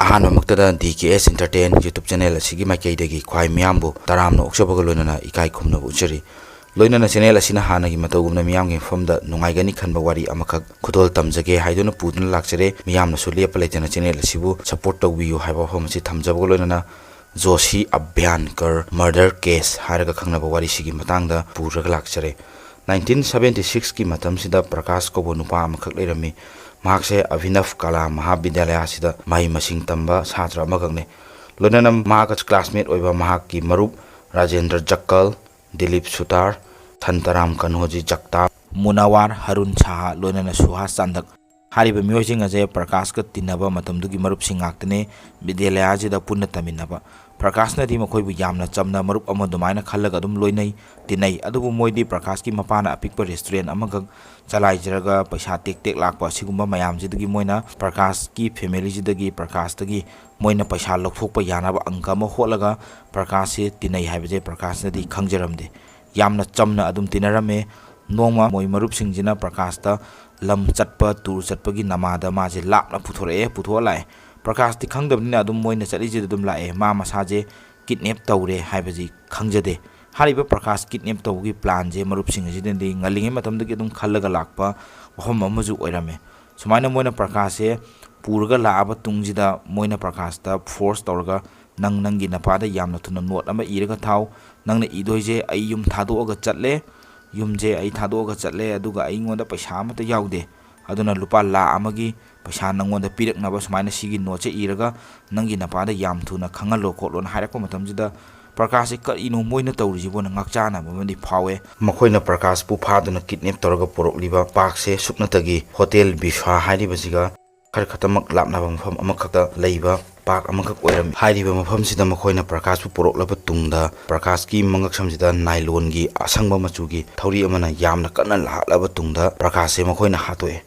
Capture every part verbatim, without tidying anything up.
ꯑꯍꯥꯟꯕꯃꯛꯇꯗ D K S Entertain YouTube channel ꯑꯁꯤꯒꯤ ꯃꯥꯏꯀꯩꯗꯒꯤ ꯈ꯭ꯋꯥꯏ ꯃꯤꯌꯥꯝꯕꯨ ꯇꯔꯥꯝꯅ ꯑꯣꯛꯆꯕꯒ ꯂꯣꯏꯅꯅ ꯏꯀꯥꯏ ꯈꯨꯝꯅꯕ ꯎꯠꯆꯔꯤ꯫ ꯂꯣꯏꯅꯅ channel ꯑꯁꯤꯅ ꯍꯥꯟꯅꯒꯤ ꯃꯇꯧꯒꯨꯝꯅ ꯃꯤꯌꯥꯝꯒꯤ ꯃꯐꯝꯗ ꯅꯨꯡꯉꯥꯏꯒꯅꯤ ꯈꯟꯕ ꯋꯥꯔꯤ ꯑꯃꯈꯛ ꯈꯨꯗꯣꯜ ꯇꯝꯖꯒꯦ ꯍꯥꯏꯗꯨꯅ ꯄꯨꯗꯨꯅ ꯂꯥꯛꯆꯔꯦ꯫ ꯃꯤꯌꯥꯝꯅꯁꯨ ꯂꯦꯞꯄ ꯂꯩꯇꯅ channel ꯑꯁꯤꯕꯨ support ꯇꯧꯕꯤꯌꯨ ꯍꯥꯏꯕ ꯋꯥꯐꯝ ꯑꯁꯤ ꯊꯝꯖꯕꯒ ꯂꯣꯏꯅꯅ ꯖꯣꯁꯤ ꯑꯚ꯭ꯌꯥꯟꯀꯔ murder case ꯍꯥꯏꯔꯒ ꯈꯪꯅꯕ ꯋꯥꯔꯤꯁꯤꯒꯤ ꯃꯇꯥꯡꯗ ꯄꯨꯔꯒ ꯂꯥꯛꯆꯔꯦ꯫ Nineteen seventy sixꯀꯤ ꯃꯇꯝꯁꯤꯗ ꯄ꯭ꯔꯀꯥꯁ ꯀꯧꯕ ꯅꯨꯄꯥ ꯑꯃꯈꯛ ꯂꯩꯔꯝꯃꯤ꯫ ꯃꯍꯥꯛꯁꯦ ꯑꯚꯤꯅꯚ ꯀꯂꯥ ꯃꯍꯥꯕꯤꯗ꯭ꯌꯥꯂꯌꯥꯁꯤꯗ ꯃꯍꯩ ꯃꯁꯤꯡ ꯇꯝꯕ ꯁꯥꯇ꯭ꯔ ꯑꯃꯈꯛꯅꯤ꯫ ꯂꯣꯏꯅꯅ ꯃꯍꯥꯛꯀ classmate ꯑꯣꯏꯕ ꯃꯍꯥꯛꯀꯤ ꯃꯔꯨꯞ ꯔꯥꯖꯦꯟꯗ꯭ꯔ ꯖꯛꯀꯜ, ꯗꯤꯂꯤꯞ ꯁꯨꯇꯥꯔ, ꯁꯟꯇꯔꯥꯝ ꯀꯟꯍꯣꯖꯤ ꯖꯛꯇꯥꯞ, ꯃꯨꯅꯥꯋꯥꯔ ꯍꯔꯨꯟ ꯁꯥꯍꯥ, ꯂꯣꯏꯅꯅ ꯁꯨꯍꯥꯁ ꯆꯥꯟꯗꯛ ꯍꯥꯏꯔꯤꯕ ꯃꯤꯑꯣꯏꯁꯤꯡ ꯑꯁꯦ ꯄ꯭ꯔꯀꯥꯁꯀ ꯇꯤꯟꯅꯕ ꯃꯇꯝꯗꯨꯒꯤ ꯃꯔꯨꯞꯁꯤꯡ ꯉꯥꯛꯇꯅꯤ꯫ ꯕꯤꯗ꯭ꯌꯥꯂꯌꯥꯁꯤꯗ ꯄꯨꯟꯅ ꯇꯝꯃꯤꯟꯅꯕ ꯄ꯭ꯔꯀꯥꯁꯅꯗꯤ ꯃꯈꯣꯏꯕꯨ ꯌꯥꯝꯅ ꯆꯝꯅ ꯃꯔꯨꯞ ꯑꯃ ꯑꯗꯨꯃꯥꯏꯅ ꯈꯜꯂꯒ ꯑꯗꯨꯝ ꯂꯣꯏꯅꯩ, ꯇꯤꯟꯅꯩ꯫ ꯑꯗꯨꯕꯨ ꯃꯣꯏꯗꯤ ꯄ꯭ꯔꯀꯥꯁꯀꯤ ꯃꯄꯥꯅ ꯑꯄꯤꯛꯄ restaurant ꯑꯃꯈꯛ ꯆꯂꯥꯏꯖꯔꯒ ꯄꯩꯁꯥ ꯇꯦꯛ ꯇꯦꯛ ꯂꯥꯛꯄ ꯑꯁꯤꯒꯨꯝꯕ ꯃꯌꯥꯝꯁꯤꯗꯒꯤ ꯃꯣꯏꯅ ꯄ꯭ꯔꯀꯥꯁꯀꯤ familyꯁꯤꯗꯒꯤ, ꯄ꯭ꯔꯀꯥꯁꯇꯒꯤ ꯃꯣꯏꯅ ꯄꯩꯁꯥ ꯂꯧꯊꯣꯛꯄ ꯌꯥꯅꯕ ꯑꯪꯀ ꯑꯃ ꯍꯣꯠꯂꯒ ꯄ꯭ꯔꯀꯥꯁꯁꯤ ꯇꯤꯟꯅꯩ ꯍꯥꯏꯕꯁꯦ ꯄ꯭ꯔꯀꯥꯁꯅꯗꯤ ꯈꯪꯖꯔꯝꯗꯦ꯫ ꯌꯥꯝꯅ ꯆꯝꯅ ꯑꯗꯨꯝ ꯇꯤꯟꯅꯔꯝꯃꯦ꯫ ꯅꯣꯡꯃ ꯃꯣꯏ ꯃꯔꯨꯞꯁꯤꯡꯁꯤꯅ ꯄ꯭ꯔꯀꯥꯁꯇ ꯂꯝ ꯆꯠꯄ, tour ꯆꯠꯄꯒꯤ ꯅꯃꯥꯗ ꯃꯥꯁꯦ ꯂꯥꯞꯅ ꯄꯨꯊꯣꯔꯛꯑꯦ, ꯄꯨꯊꯣꯛꯑ ꯂꯥꯛꯑꯦ꯫ ꯄ꯭ꯔꯀꯥꯁꯇꯤ ꯈꯪꯗꯕꯅꯤꯅ ꯑꯗꯨꯝ ꯃꯣꯏꯅ ꯆꯠꯂꯤꯁꯤꯗ ꯑꯗꯨꯝ ꯂꯥꯛꯑꯦ꯫ ꯃꯥ ꯃꯁꯥꯁꯦ kidnap ꯇꯧꯔꯦ ꯍꯥꯏꯕꯁꯤ ꯈꯪꯖꯗꯦ꯫ ꯍꯥꯏꯔꯤꯕ ꯄ꯭ꯔꯀꯥꯁ kidnap ꯇꯧꯕꯒꯤ planꯁꯦ ꯃꯔꯨꯞꯁꯤꯡ ꯑꯁꯤꯅꯗꯤ ꯉꯜꯂꯤꯉꯩ ꯃꯇꯝꯗꯒꯤ ꯑꯗꯨꯝ ꯈꯜꯂꯒ ꯂꯥꯛꯄ ꯋꯥꯐꯝ ꯑꯃꯁꯨ ꯑꯣꯏꯔꯝꯃꯦ꯫ ꯁꯨꯃꯥꯏꯅ ꯃꯣꯏꯅ ꯄ꯭ꯔꯀꯥꯁꯁꯦ ꯄꯨꯔꯒ ꯂꯥꯛꯑꯕ ꯇꯨꯡꯁꯤꯗ ꯃꯣꯏꯅ ꯄ꯭ꯔꯀꯥꯁꯇ force ꯇꯧꯔꯒ, "ꯅꯪ ꯅꯪꯒꯤ ꯅꯄꯥꯗ ꯌꯥꯝꯅ ꯊꯨꯅ note ꯑꯃ ꯏꯔꯒ ꯊꯥꯎ꯫ ꯅꯪꯅ ꯏꯗꯣꯏꯁꯦ, 'ꯑꯩ ꯌꯨꯝ ꯊꯥꯗꯣꯛꯑꯒ ꯆꯠꯂꯦ, ꯌꯨꯝꯁꯦ ꯑꯩ ꯊꯥꯗꯣꯛꯑꯒ ꯆꯠꯂꯦ, ꯑꯗꯨꯒ ꯑꯩꯉꯣꯟꯗ ꯄꯩꯁꯥ ꯑꯃꯠꯇ ꯌꯥꯎꯗꯦ, ꯑꯗꯨꯅ ꯂꯨꯄꯥ ꯂꯥꯈ ꯑꯃꯒꯤ ꯄꯩꯁꯥ ꯅꯪꯉꯣꯟꯗ ꯄꯤꯔꯛꯅꯕ ꯁꯨꯃꯥꯏꯅ ꯁꯤꯒꯤ noteꯁꯦ ꯏꯔꯒ ꯅꯪꯒꯤ ꯅꯄꯥꯗ ꯌꯥꯝ ꯊꯨꯅ ꯈꯪꯍꯜꯂꯣ ꯈꯣꯠꯂꯣꯅ" ꯍꯥꯏꯔꯛꯄ ꯃꯇꯝꯁꯤꯗ ꯄ꯭ꯔꯀꯥꯁꯁꯦ, "ꯀꯔꯤꯅꯣ ꯃꯣꯏꯅ ꯇꯧꯔꯤꯁꯤꯕꯣꯅ" ꯉꯥꯛꯆꯥꯟꯅꯕ ꯑꯃꯗꯤ ꯐꯥꯎꯋꯦ꯫ ꯃꯈꯣꯏꯅ ꯄ꯭ꯔꯀꯥꯁꯄꯨ ꯐꯥꯗꯨꯅ kidnap ꯇꯧꯔꯒ ꯄꯨꯔꯛꯂꯤꯕ parkꯁꯦ ꯁꯨꯞꯅꯇꯒꯤ Hotel Biswa ꯍꯥꯏꯔꯤꯕꯁꯤꯒ ꯈꯔ ꯈꯛꯇꯃꯛ ꯂꯥꯞꯅꯕ ꯃꯐꯝ ꯑꯃꯈꯛꯇ ꯂꯩꯕ park ꯑꯃꯈꯛ ꯑꯣꯏꯔꯝꯃꯤ꯫ ꯍꯥꯏꯔꯤꯕ ꯃꯐꯝꯁꯤꯗ ꯃꯈꯣꯏꯅ ꯄ꯭ꯔꯀꯥꯁꯄꯨ ꯄꯨꯔꯛꯂꯕ ꯇꯨꯡꯗ, ꯄ꯭ꯔꯀꯥꯁꯀꯤ ꯃꯉꯛꯁꯝꯁꯤꯗ nylonꯒꯤ ꯑꯁꯪꯕ ꯃꯆꯨꯒꯤ ꯊꯧꯔꯤ ꯑꯃꯅ ꯌꯥꯝꯅ ꯀꯟꯅ ꯂꯥꯠꯂꯕ ꯇꯨꯡꯗ, ꯄ꯭ꯔꯀꯥꯁꯁꯦ ꯃꯈꯣꯏꯅ ꯍꯥꯠꯇꯣꯛꯑꯦ꯫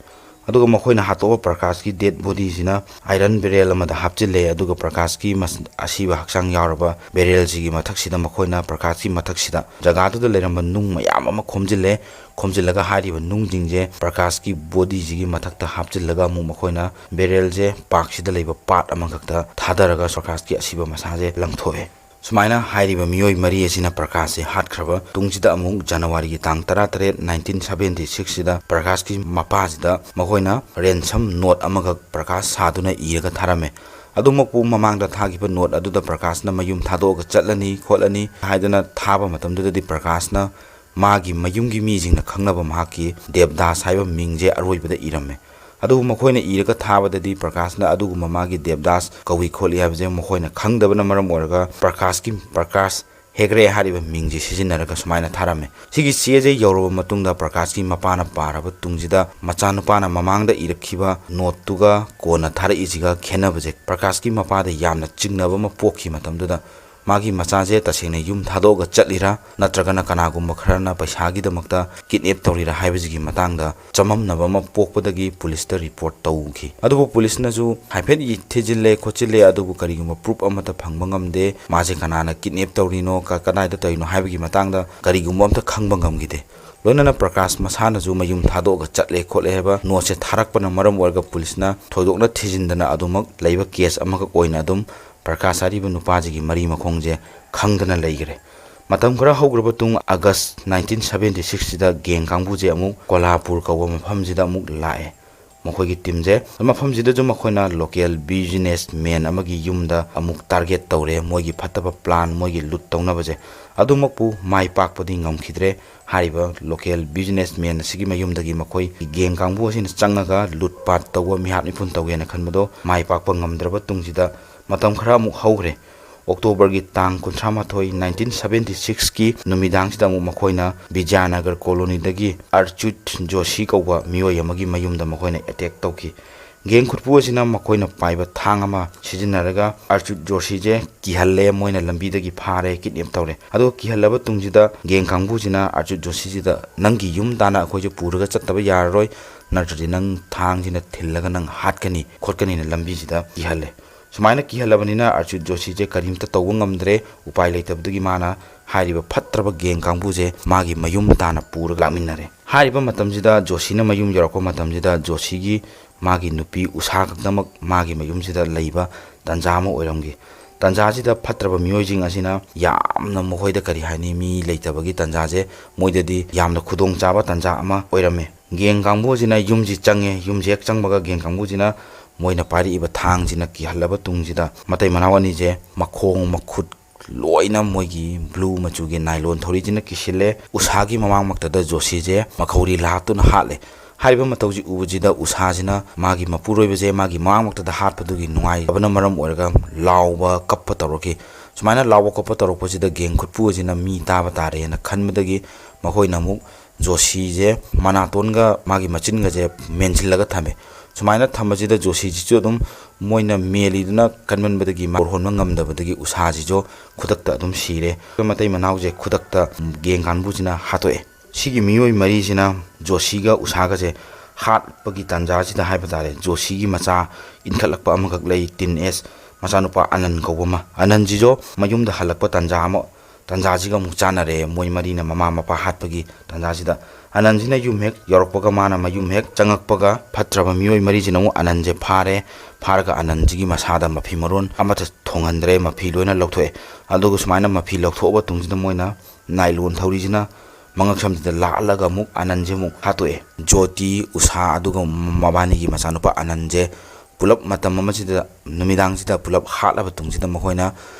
ꯑꯗꯨꯒ ꯃꯈꯣꯏꯅ ꯍꯥꯠꯇꯣꯛꯄ ꯄ꯭ꯔꯀꯥꯁꯀꯤ ꯗꯦꯗ ꯕꯣꯗꯤꯁꯤꯅ ꯑꯥꯏꯔꯟ ꯕꯦꯔꯦꯜ ꯑꯃꯗ ꯍꯥꯞꯆꯤꯜꯂꯦ꯫ ꯑꯗꯨꯒ ꯄ꯭ꯔꯀꯥꯁꯀꯤ ꯃꯁ-, ꯑꯁꯤꯕ ꯍꯛꯆꯥꯡ ꯌꯥꯎꯔꯕ ꯕꯦꯔꯦꯜꯁꯤꯒꯤ ꯃꯊꯛꯁꯤꯗ ꯃꯈꯣꯏꯅ ꯄ꯭ꯔꯀꯥꯁꯀꯤ ꯃꯊꯛꯁꯤꯗ ꯖꯒꯥꯗꯨꯗ ꯂꯩꯔꯝꯕ ꯅꯨꯡ ꯃꯌꯥꯝ ꯑꯃ ꯈꯣꯝꯖꯤꯜꯂꯦ꯫ ꯈꯣꯝꯖꯤꯜꯂꯒ ꯍꯥꯏꯔꯤꯕ ꯅꯨꯡꯁꯤꯡꯁꯦ ꯄ꯭ꯔꯀꯥꯁꯀꯤ ꯕꯣꯗꯤꯁꯤꯒꯤ ꯃꯊꯛꯇ ꯍꯥꯞꯆꯤꯜꯂꯒ ꯑꯃꯨꯛ ꯃꯈꯣꯏꯅ ꯕꯦꯔꯦꯜꯁꯦ ꯄꯥꯔꯛꯁꯤꯗ ꯂꯩꯕ ꯄꯥꯠ ꯑꯃꯈꯛꯇ ꯊꯥꯗꯔꯒ ꯄ꯭ꯔꯀꯥꯁꯀꯤ ꯑꯁꯤꯕ ꯃꯁꯥꯁꯦ ꯂꯪꯊꯣꯛꯑꯦ꯫ ꯁꯨꯃꯥꯏꯅ ꯍꯥꯏꯔꯤꯕ ꯃꯤꯑꯣꯏ ꯃꯔꯤ ꯑꯁꯤꯅ ꯄ꯭ꯔꯀꯥꯁꯁꯦ ꯍꯥꯠꯈ꯭ꯔꯕ ꯇꯨꯡꯁꯤꯗ ꯑꯃꯨꯛ ꯖꯅꯋꯥꯔꯤꯒꯤ ꯇꯥꯡ ꯇꯔꯥꯇꯔꯦꯠ, ꯅꯥꯏꯟꯇꯤꯟ ꯁꯚꯦꯟꯇꯤ ꯁꯤꯛꯁꯁꯤꯗ ꯄ꯭ꯔꯀꯥꯁꯀꯤ ꯃꯄꯥꯁꯤꯗ ꯃꯈꯣꯏꯅ ꯔꯦꯟꯁꯝ ꯅꯣꯠ ꯑꯃꯈꯛ ꯄ꯭ꯔꯀꯥꯁ ꯁꯥꯗꯨꯅ ꯏꯔꯒ ꯊꯥꯔꯝꯃꯦ꯫ ꯑꯗꯨꯃꯛꯄꯨ ꯃꯃꯥꯡꯗ ꯊꯥꯈꯤꯕ ꯅꯣꯠ ꯑꯗꯨꯗ ꯄ꯭ꯔꯀꯥꯁꯅ ꯃꯌꯨꯝ ꯊꯥꯗꯣꯛꯑꯒ ꯆꯠꯂꯅꯤ ꯈꯣꯠꯂꯅꯤ ꯍꯥꯏꯗꯅ ꯊꯥꯕ ꯃꯇꯝꯗꯨꯗꯗꯤ ꯄ꯭ꯔꯀꯥꯁꯅ ꯃꯥꯒꯤ ꯃꯌꯨꯝꯒꯤ ꯃꯤꯁꯤꯡꯅ ꯈꯪꯅꯕ ꯃꯍꯥꯛꯀꯤ ꯗꯦꯕꯗꯥꯁ ꯍꯥꯏꯕ ꯃꯤꯡꯁꯦ ꯑꯔꯣꯏꯕꯗ ꯏꯔꯝꯃꯦ꯫ ꯑꯗꯨꯕꯨ ꯃꯈꯣꯏꯅ ꯏꯔꯒ ꯊꯥꯕꯗꯗꯤ ꯄ꯭ꯔꯀꯥꯁꯅ ꯑꯗꯨꯒꯨꯝꯕ ꯃꯥꯒꯤ ꯗꯦꯕꯗꯥꯁ ꯀꯧꯏ ꯈꯣꯠꯂꯤ ꯍꯥꯏꯕꯁꯦ ꯃꯈꯣꯏꯅ ꯈꯪꯗꯕꯅ ꯃꯔꯝ ꯑꯣꯏꯔꯒ ꯄ꯭ꯔꯀꯥꯁꯀꯤ, ꯄ꯭ꯔꯀꯥꯁ ꯍꯦꯒ꯭ꯔꯦ ꯍꯥꯏꯔꯤꯕ ꯃꯤꯡꯁꯤ ꯁꯤꯖꯤꯟꯅꯔꯒ ꯁꯨꯃꯥꯏꯅ ꯊꯥꯔꯝꯃꯦ꯫ ꯁꯤꯒꯤ ꯆꯦꯁꯦ ꯌꯧꯔꯕ ꯃꯇꯨꯡꯗ ꯄ꯭ꯔꯀꯥꯁꯀꯤ ꯃꯄꯥꯅ ꯄꯥꯔꯕ ꯇꯨꯡꯁꯤꯗ ꯃꯆꯥꯅꯨꯄꯥꯅ ꯃꯃꯥꯡꯗ ꯏꯔꯛꯈꯤꯕ ꯅꯣꯠꯇꯨꯒ ꯀꯣꯟꯅ ꯊꯥꯔꯛꯏꯁꯤꯒ ꯈꯦꯠꯅꯕꯁꯦ ꯄ꯭ꯔꯀꯥꯁꯀꯤ ꯃꯄꯥꯗ ꯌꯥꯝꯅ ꯆꯤꯡꯅꯕ ꯑꯃ ꯄꯣꯛꯈꯤ꯫ ꯃꯇꯝꯗꯨꯗ ꯃꯥꯒꯤ ꯃꯆꯥꯁꯦ ꯇꯁꯦꯡꯅ ꯌꯨꯝ ꯊꯥꯗꯣꯛꯑꯒ ꯆꯠꯂꯤꯔꯥ ꯅꯠꯇ꯭ꯔꯒꯅ ꯀꯅꯥꯒꯨꯝꯕ ꯈꯔꯅ ꯄꯩꯁꯥꯒꯤꯗꯃꯛꯇ ꯀꯤꯗꯅꯦꯞ ꯇꯧꯔꯤꯔꯥ ꯍꯥꯏꯕꯁꯤꯒꯤ ꯃꯇꯥꯡꯗ ꯆꯃꯝꯅꯕ ꯑꯃ ꯄꯣꯛꯄꯗꯒꯤ ꯄꯨꯂꯤꯁꯇ ꯔꯤꯄꯣꯔꯠ ꯇꯧꯈꯤ꯫ ꯑꯗꯨꯕꯨ ꯄꯨꯂꯤꯁꯅꯁꯨ ꯍꯥꯏꯐꯦꯠ ꯊꯤꯖꯤꯜꯂꯦ ꯈꯣꯠꯆꯤꯜꯂꯦ, ꯑꯗꯨꯕꯨ ꯀꯔꯤꯒꯨꯝꯕ ꯄ꯭ꯔꯨꯐ ꯑꯃꯠꯇ ꯐꯪꯕ ꯉꯝꯗꯦ꯫ ꯃꯥꯁꯦ ꯀꯅꯥꯅ ꯀꯤꯗꯅꯦꯞ ꯇꯧꯔꯤꯅꯣ, ꯀ-, ꯀꯗꯥꯏꯗ ꯇꯧꯔꯤꯅꯣ ꯍꯥꯏꯕꯒꯤ ꯃꯇꯥꯡꯗ ꯀꯔꯤꯒꯨꯝꯕ ꯑꯝꯇ ꯈꯪꯕ ꯉꯝꯈꯤꯗꯦ꯫ ꯂꯣꯏꯅꯅ ꯄ꯭ꯔꯀꯥꯁ ꯃꯁꯥꯅꯁꯨ ꯃꯌꯨꯝ ꯊꯥꯗꯣꯛꯑꯒ ꯆꯠꯂꯦ ꯈꯣꯠꯂꯦ ꯍꯥꯏꯕ ꯅꯣꯠꯁꯦ ꯊꯥꯔꯛꯄꯅ ꯃꯔꯝ ꯑꯣꯏꯔꯒ ꯄꯨꯂꯤꯁꯅ ꯊꯣꯏꯗꯣꯛꯅ ꯊꯤꯖꯤꯟꯗꯅ ꯑꯗꯨꯃꯛ ꯂꯩꯕ ꯀꯦꯁ ꯑꯃꯈꯛ ꯑꯣꯏꯅ ꯑꯗꯨꯝ ꯄ꯭ꯔꯀꯥꯁ ꯍꯥꯏꯔꯤꯕ ꯅꯨꯄꯥꯁꯤꯒꯤ ꯃꯔꯤ ꯃꯈꯣꯡꯁꯦ ꯈꯪꯗꯅ ꯂꯩꯈ꯭ꯔꯦ꯫ ꯃꯇꯝ ꯈꯔ ꯍꯧꯈ꯭ꯔꯕ ꯇꯨꯡ ꯑꯥꯒꯁ ꯅꯥꯏꯟꯇꯤꯟ ꯁꯚꯦꯟꯇꯤ ꯁꯤꯛꯁꯁꯤꯗ ꯒꯦꯡ ꯀꯥꯡꯕꯨꯁꯦ ꯑꯃꯨꯛ ꯀꯣꯂꯥꯄꯨꯔ ꯀꯧꯕ ꯃꯐꯝꯁꯤꯗ ꯑꯃꯨꯛ ꯂꯥꯛꯑꯦ꯫ ꯃꯈꯣꯏꯒꯤ ꯇꯤꯝꯁꯦ ꯃꯐꯝꯁꯤꯗꯁꯨ ꯃꯈꯣꯏꯅ ꯂꯣꯀꯦꯜ ꯕꯤꯖꯤꯅꯦꯁ ꯃꯦꯟ ꯑꯃꯒꯤ ꯌꯨꯝꯗ ꯑꯃꯨꯛ ꯇꯥꯔꯒꯦꯠ ꯇꯧꯔꯦ꯫ ꯃꯣꯏꯒꯤ ꯐꯠꯇꯕ ꯄ꯭ꯂꯥꯟ, ꯃꯣꯏꯒꯤ ꯂꯨꯠ ꯇꯧꯅꯕꯁꯦ ꯑꯗꯨꯃꯛꯄꯨ ꯃꯥꯏ ꯄꯥꯛꯄꯗꯤ ꯉꯝꯈꯤꯗ꯭ꯔꯦ꯫ ꯍꯥꯏꯔꯤꯕ ꯂꯣꯀꯦꯜ ꯕꯤꯖꯤꯅꯦꯁ ꯃꯦꯟ ꯑꯁꯤꯒꯤ ꯃꯌꯨꯝꯗꯒꯤ ꯃꯈꯣꯏ ꯒꯦꯡ ꯀꯥꯡꯕꯨ ꯑꯁꯤꯅ ꯆꯪꯉꯒ ꯂꯨꯠ ꯄꯥꯠ ꯇꯧꯕ, ꯃꯤꯍꯥꯠ ꯃꯤꯄꯨꯟ ꯇꯧꯒꯦꯅ ꯈꯟꯕꯗꯣ ꯃꯥꯏ ꯄꯥꯛꯄ ꯉꯝꯗ꯭ꯔꯕ ꯇꯨꯡꯁꯤꯗ ꯃꯇꯝ ꯈꯔ ꯑꯃꯨꯛ ꯍꯧꯈ꯭ꯔꯦ꯫ ꯑꯣꯛꯇꯣꯕꯔꯒꯤ ꯇꯥꯡ ꯀꯨꯟꯊ꯭ꯔꯥ ꯃꯥꯊꯣꯏ, ꯅꯥꯏꯟꯇꯤꯟ ꯁꯚꯦꯟꯇꯤ ꯁꯤꯛꯁꯀꯤ ꯅꯨꯃꯤꯗꯥꯡꯁꯤꯗ ꯑꯃꯨꯛ ꯃꯈꯣꯏꯅ ꯕꯤꯖꯌꯅꯒꯔ ꯀꯣꯂꯣꯅꯤꯗꯒꯤ ꯑꯔꯆꯨꯠ ꯖꯣꯁꯤ ꯀꯧꯕ ꯃꯤꯑꯣꯏ ꯑꯃꯒꯤ ꯃꯌꯨꯝꯗ ꯃꯈꯣꯏꯅ ꯑꯦꯇꯦꯛ ꯇꯧꯈꯤ꯫ ꯒꯦꯡ ꯈꯨꯠꯄꯨ ꯑꯁꯤꯅ ꯃꯈꯣꯏꯅ ꯄꯥꯏꯕ ꯊꯥꯡ ꯑꯃ ꯁꯤꯖꯤꯟꯅꯔꯒ ꯑꯔꯆꯨꯠ ꯖꯣꯁꯤꯁꯦ ꯀꯤꯍꯜꯂꯦ, ꯃꯣꯏꯅ ꯂꯝꯕꯤꯗꯒꯤ ꯐꯥꯔꯦ, ꯀꯤꯗꯅꯦꯞ ꯇꯧꯔꯦ꯫ ꯑꯗꯨꯒ ꯀꯤꯍꯜꯂꯕ ꯇꯨꯡꯁꯤꯗ ꯒꯦꯡ ꯀꯥꯡꯕꯨꯁꯤꯅ ꯑꯔꯆꯨꯠ ꯖꯣꯁꯤꯁꯤꯗ "ꯅꯪꯒꯤ ꯌꯨꯝ ꯇꯥꯅ ꯑꯩꯈꯣꯏꯁꯦ ꯄꯨꯔꯒ ꯆꯠꯇꯕ ꯌꯥꯔꯔꯣꯏ, ꯅꯠꯇ꯭ꯔꯗꯤ ꯅꯪ ꯊꯥꯡꯁꯤꯅ ꯊꯤꯜꯂꯒ ꯅꯪ ꯍꯥꯠꯀꯅꯤ ꯈꯣꯠꯀꯅꯤꯅ ꯂꯝꯕꯤꯁꯤꯗ ꯀꯤꯍꯜꯂꯦ꯫ ꯁꯨꯃꯥꯏꯅ ꯀꯤꯍꯜꯂꯕꯅꯤꯅ ꯑꯔꯆꯤꯠ ꯖꯣꯁꯤꯁꯦ ꯀꯔꯤꯝꯇ ꯇꯧꯕ ꯉꯝꯗ꯭ꯔꯦ꯫ ꯎꯄꯥꯏ ꯂꯩꯇꯕꯗꯒꯤ ꯃꯥꯅ ꯍꯥꯏꯔꯤꯕ ꯐꯠꯇ꯭ꯔꯕ ꯒꯦꯡ ꯀꯥꯡꯕꯨꯁꯦ ꯃꯥꯒꯤ ꯃꯌꯨꯝ ꯇꯥꯟꯅ ꯄꯨꯔꯒ ꯂꯥꯛꯃꯤꯟꯅꯔꯦ꯫ ꯍꯥꯏꯔꯤꯕ ꯃꯇꯝꯁꯤꯗ ꯖꯣꯁꯤꯅ ꯃꯌꯨꯝ ꯌꯧꯔꯛꯄ ꯃꯇꯝꯁꯤꯗ ꯖꯣꯁꯤꯒꯤ ꯃꯥꯒꯤ ꯅꯨꯄꯤ ꯎꯁꯥ ꯈꯛꯇꯃꯛ ꯃꯥꯒꯤ ꯃꯌꯨꯝꯁꯤꯗ ꯂꯩꯕ ꯇꯥꯟꯖꯥ ꯑꯃ ꯑꯣꯏꯔꯝꯈꯤ꯫ ꯇꯥꯟꯖꯥꯁꯤꯗ ꯐꯠꯇ꯭ꯔꯕ ꯃꯤꯑꯣꯏꯁꯤꯡ ꯑꯁꯤꯅ ꯌꯥꯝꯅ ꯃꯈꯣꯏꯗ, ꯀꯔꯤ ꯍꯥꯏꯅꯤ, ꯃꯤ ꯂꯩꯇꯕꯒꯤ ꯇꯥꯟꯖꯥꯁꯦ ꯃꯣꯏꯗꯗꯤ ꯌꯥꯝꯅ ꯈꯨꯗꯣꯡꯆꯥꯕ ꯇꯥꯟꯖꯥ ꯑꯃ ꯑꯣꯏꯔꯝꯃꯦ꯫ ꯒꯦꯡ ꯀꯥꯡꯕꯨ ꯑꯁꯤꯅ ꯌꯨꯝꯁꯤ ꯆꯪꯉꯦ꯫ ꯌꯨꯝꯁꯤ ꯍꯦꯛ ꯆꯪꯕꯒ ꯒꯦꯡ ꯀꯥꯡꯕꯨꯁꯤꯅ ꯃꯣꯏꯅ ꯄꯥꯏꯔꯛꯏꯕ ꯊꯥꯡꯁꯤꯅ ꯀꯤꯍꯜꯂꯕ ꯇꯨꯡꯁꯤꯗ ꯃꯇꯩ ꯃꯅꯥꯎ ꯑꯅꯤꯁꯦ ꯃꯈꯣꯡ ꯃꯈꯨꯠ ꯂꯣꯏꯅ ꯃꯣꯏꯒꯤ blue ꯃꯆꯨꯒꯤ nylon ꯊꯧꯔꯤꯁꯤꯅ ꯀꯤꯁꯤꯜꯂꯦ꯫ ꯎꯁꯥꯒꯤ ꯃꯃꯥꯡꯃꯛꯇꯗ ꯖꯣꯁꯤꯁꯦ ꯃꯈꯧꯔꯤ ꯂꯥꯛꯇꯨꯅ ꯍꯥꯠꯂꯦ꯫ ꯍꯥꯏꯔꯤꯕ ꯃꯇꯧꯁꯤ ꯎꯕꯁꯤꯗ ꯎꯁꯥꯁꯤꯅ ꯃꯥꯒꯤ ꯃꯄꯨꯔꯣꯏꯕꯁꯦ ꯃꯥꯒꯤ ꯃꯃꯥꯡꯃꯛꯇꯗ ꯍꯥꯠꯄꯗꯨꯒꯤ ꯅꯨꯡꯉꯥꯏꯇꯕꯅ ꯃꯔꯝ ꯑꯣꯏꯔꯒ ꯂꯥꯎꯕ ꯀꯞꯄ ꯇꯧꯔꯛꯈꯤ꯫ ꯁꯨꯃꯥꯏꯅ ꯂꯥꯎꯕ ꯀꯞꯄ ꯇꯧꯔꯛꯄꯁꯤꯗ ꯒꯦꯡ ꯈꯨꯠꯄꯨ ꯑꯁꯤꯅ ꯃꯤ ꯇꯥꯕ ꯇꯥꯔꯦꯅ ꯈꯟꯕꯗꯒꯤ ꯃꯈꯣꯏꯅ ꯑꯃꯨꯛ ꯖꯣꯁꯤꯁꯦ ꯃꯅꯥꯇꯣꯟꯒ ꯃꯥꯒꯤ ꯃꯆꯤꯟꯒꯁꯦ ꯃꯦꯟꯁꯤꯜꯂꯒ ꯊꯝꯃꯦ꯫ ꯁꯨꯃꯥꯏꯅ ꯊꯝꯕꯁꯤꯗ ꯖꯣꯁꯤꯁꯤꯁꯨ ꯑꯗꯨꯝ ꯃꯣꯏꯅ ꯃꯦꯜꯂꯤꯗꯨꯅ ꯀꯟꯃꯟꯕꯗꯒꯤ ꯃꯥ ꯍꯣꯟꯕ ꯉꯝꯗꯕꯗꯒꯤ ꯎꯁꯥꯁꯤꯁꯨ ꯈꯨꯗꯛꯇ ꯑꯗꯨꯝ ꯁꯤꯔꯦ꯫ ꯃꯇꯩ ꯃꯅꯥꯎꯁꯦ ꯈꯨꯗꯛꯇ ꯒꯦꯡ ꯀꯥꯡꯕꯨꯁꯤꯅ ꯍꯥꯠꯇꯣꯛꯑꯦ꯫ ꯁꯤꯒꯤ ꯃꯤꯑꯣꯏ ꯃꯔꯤꯁꯤꯅ ꯖꯣꯁꯤꯒ ꯎꯁꯥꯒꯁꯦ ꯍꯥꯠꯄꯒꯤ ꯇꯥꯟꯖꯥꯁꯤꯗ ꯍꯥꯏꯕ ꯇꯥꯔꯦ, ꯖꯣꯁꯤꯒꯤ ꯃꯆꯥ ꯏꯟꯈꯠꯂꯛꯄ ꯑꯃꯈꯛ ꯂꯩ, teen age ꯃꯆꯥꯅꯨꯄꯥ ꯑꯅꯟ ꯀꯧꯕ ꯑꯃ꯫ ꯑꯅꯟꯁꯤꯁꯨ ꯃꯌꯨꯝꯗ ꯍꯜꯂꯛꯄ ꯇꯥꯟꯖꯥ ꯑꯃ, ꯇꯥꯟꯖꯥꯁꯤꯒ ꯑꯃꯨꯛ ꯆꯥꯟꯅꯔꯦ꯫ ꯃꯣꯏ ꯃꯔꯤꯅ ꯃꯃꯥ ꯃꯄꯥ ꯍꯥꯠꯄꯒꯤ ꯇꯥꯟꯖꯥꯁꯤꯗ ꯑꯅꯟꯁꯤꯅ ꯌꯨꯝ ꯍꯦꯛ ꯌꯧꯔꯛꯄꯒ ꯃꯥꯅ ꯃꯌꯨꯝ ꯍꯦꯛ ꯆꯪꯉꯛꯄꯒ ꯐꯠꯇ꯭ꯔꯕ ꯃꯤꯑꯣꯏ ꯃꯔꯤꯁꯤꯅ ꯑꯃꯨꯛ ꯑꯅꯟꯁꯦ ꯐꯥꯔꯦ꯫ ꯐꯥꯔꯒ ꯑꯅꯟꯁꯤꯒꯤ ꯃꯁꯥꯗ ꯃꯐꯤ ꯃꯔꯣꯟ ꯑꯃꯠꯇ ꯊꯣꯡꯍꯟꯗ꯭ꯔꯦ, ꯃꯐꯤ ꯂꯣꯏꯅ ꯂꯧꯊꯣꯛꯑꯦ꯫ ꯑꯗꯨꯒ ꯁꯨꯃꯥꯏꯅ ꯃꯐꯤ ꯂꯧꯊꯣꯛꯑꯕ ꯇꯨꯡꯁꯤꯗ ꯃꯣꯏꯅ nylon ꯊꯧꯔꯤꯁꯤꯅ ꯃꯉꯛꯁꯝꯁꯤꯗ ꯂꯥꯠꯂꯒ ꯑꯃꯨꯛ ꯑꯅꯟꯁꯦ ꯑꯃꯨꯛ ꯍꯥꯠꯇꯣꯛꯑꯦ꯫ ꯖꯣꯇꯤ, ꯎꯁꯥ, ꯑꯗꯨꯒ ꯃꯕꯥꯅꯤꯒꯤ ꯃꯆꯥꯅꯨꯄꯥ ꯑꯅꯟꯁꯦ ꯄꯨꯂꯞ ꯃꯇꯝ ꯑꯃꯁꯤꯗ ꯅꯨꯃꯤꯗꯥꯡꯁꯤꯗ ꯄꯨꯂꯞ ꯍꯥꯠꯂꯕ ꯇꯨꯡꯁꯤꯗ ꯃꯈꯣꯏꯅ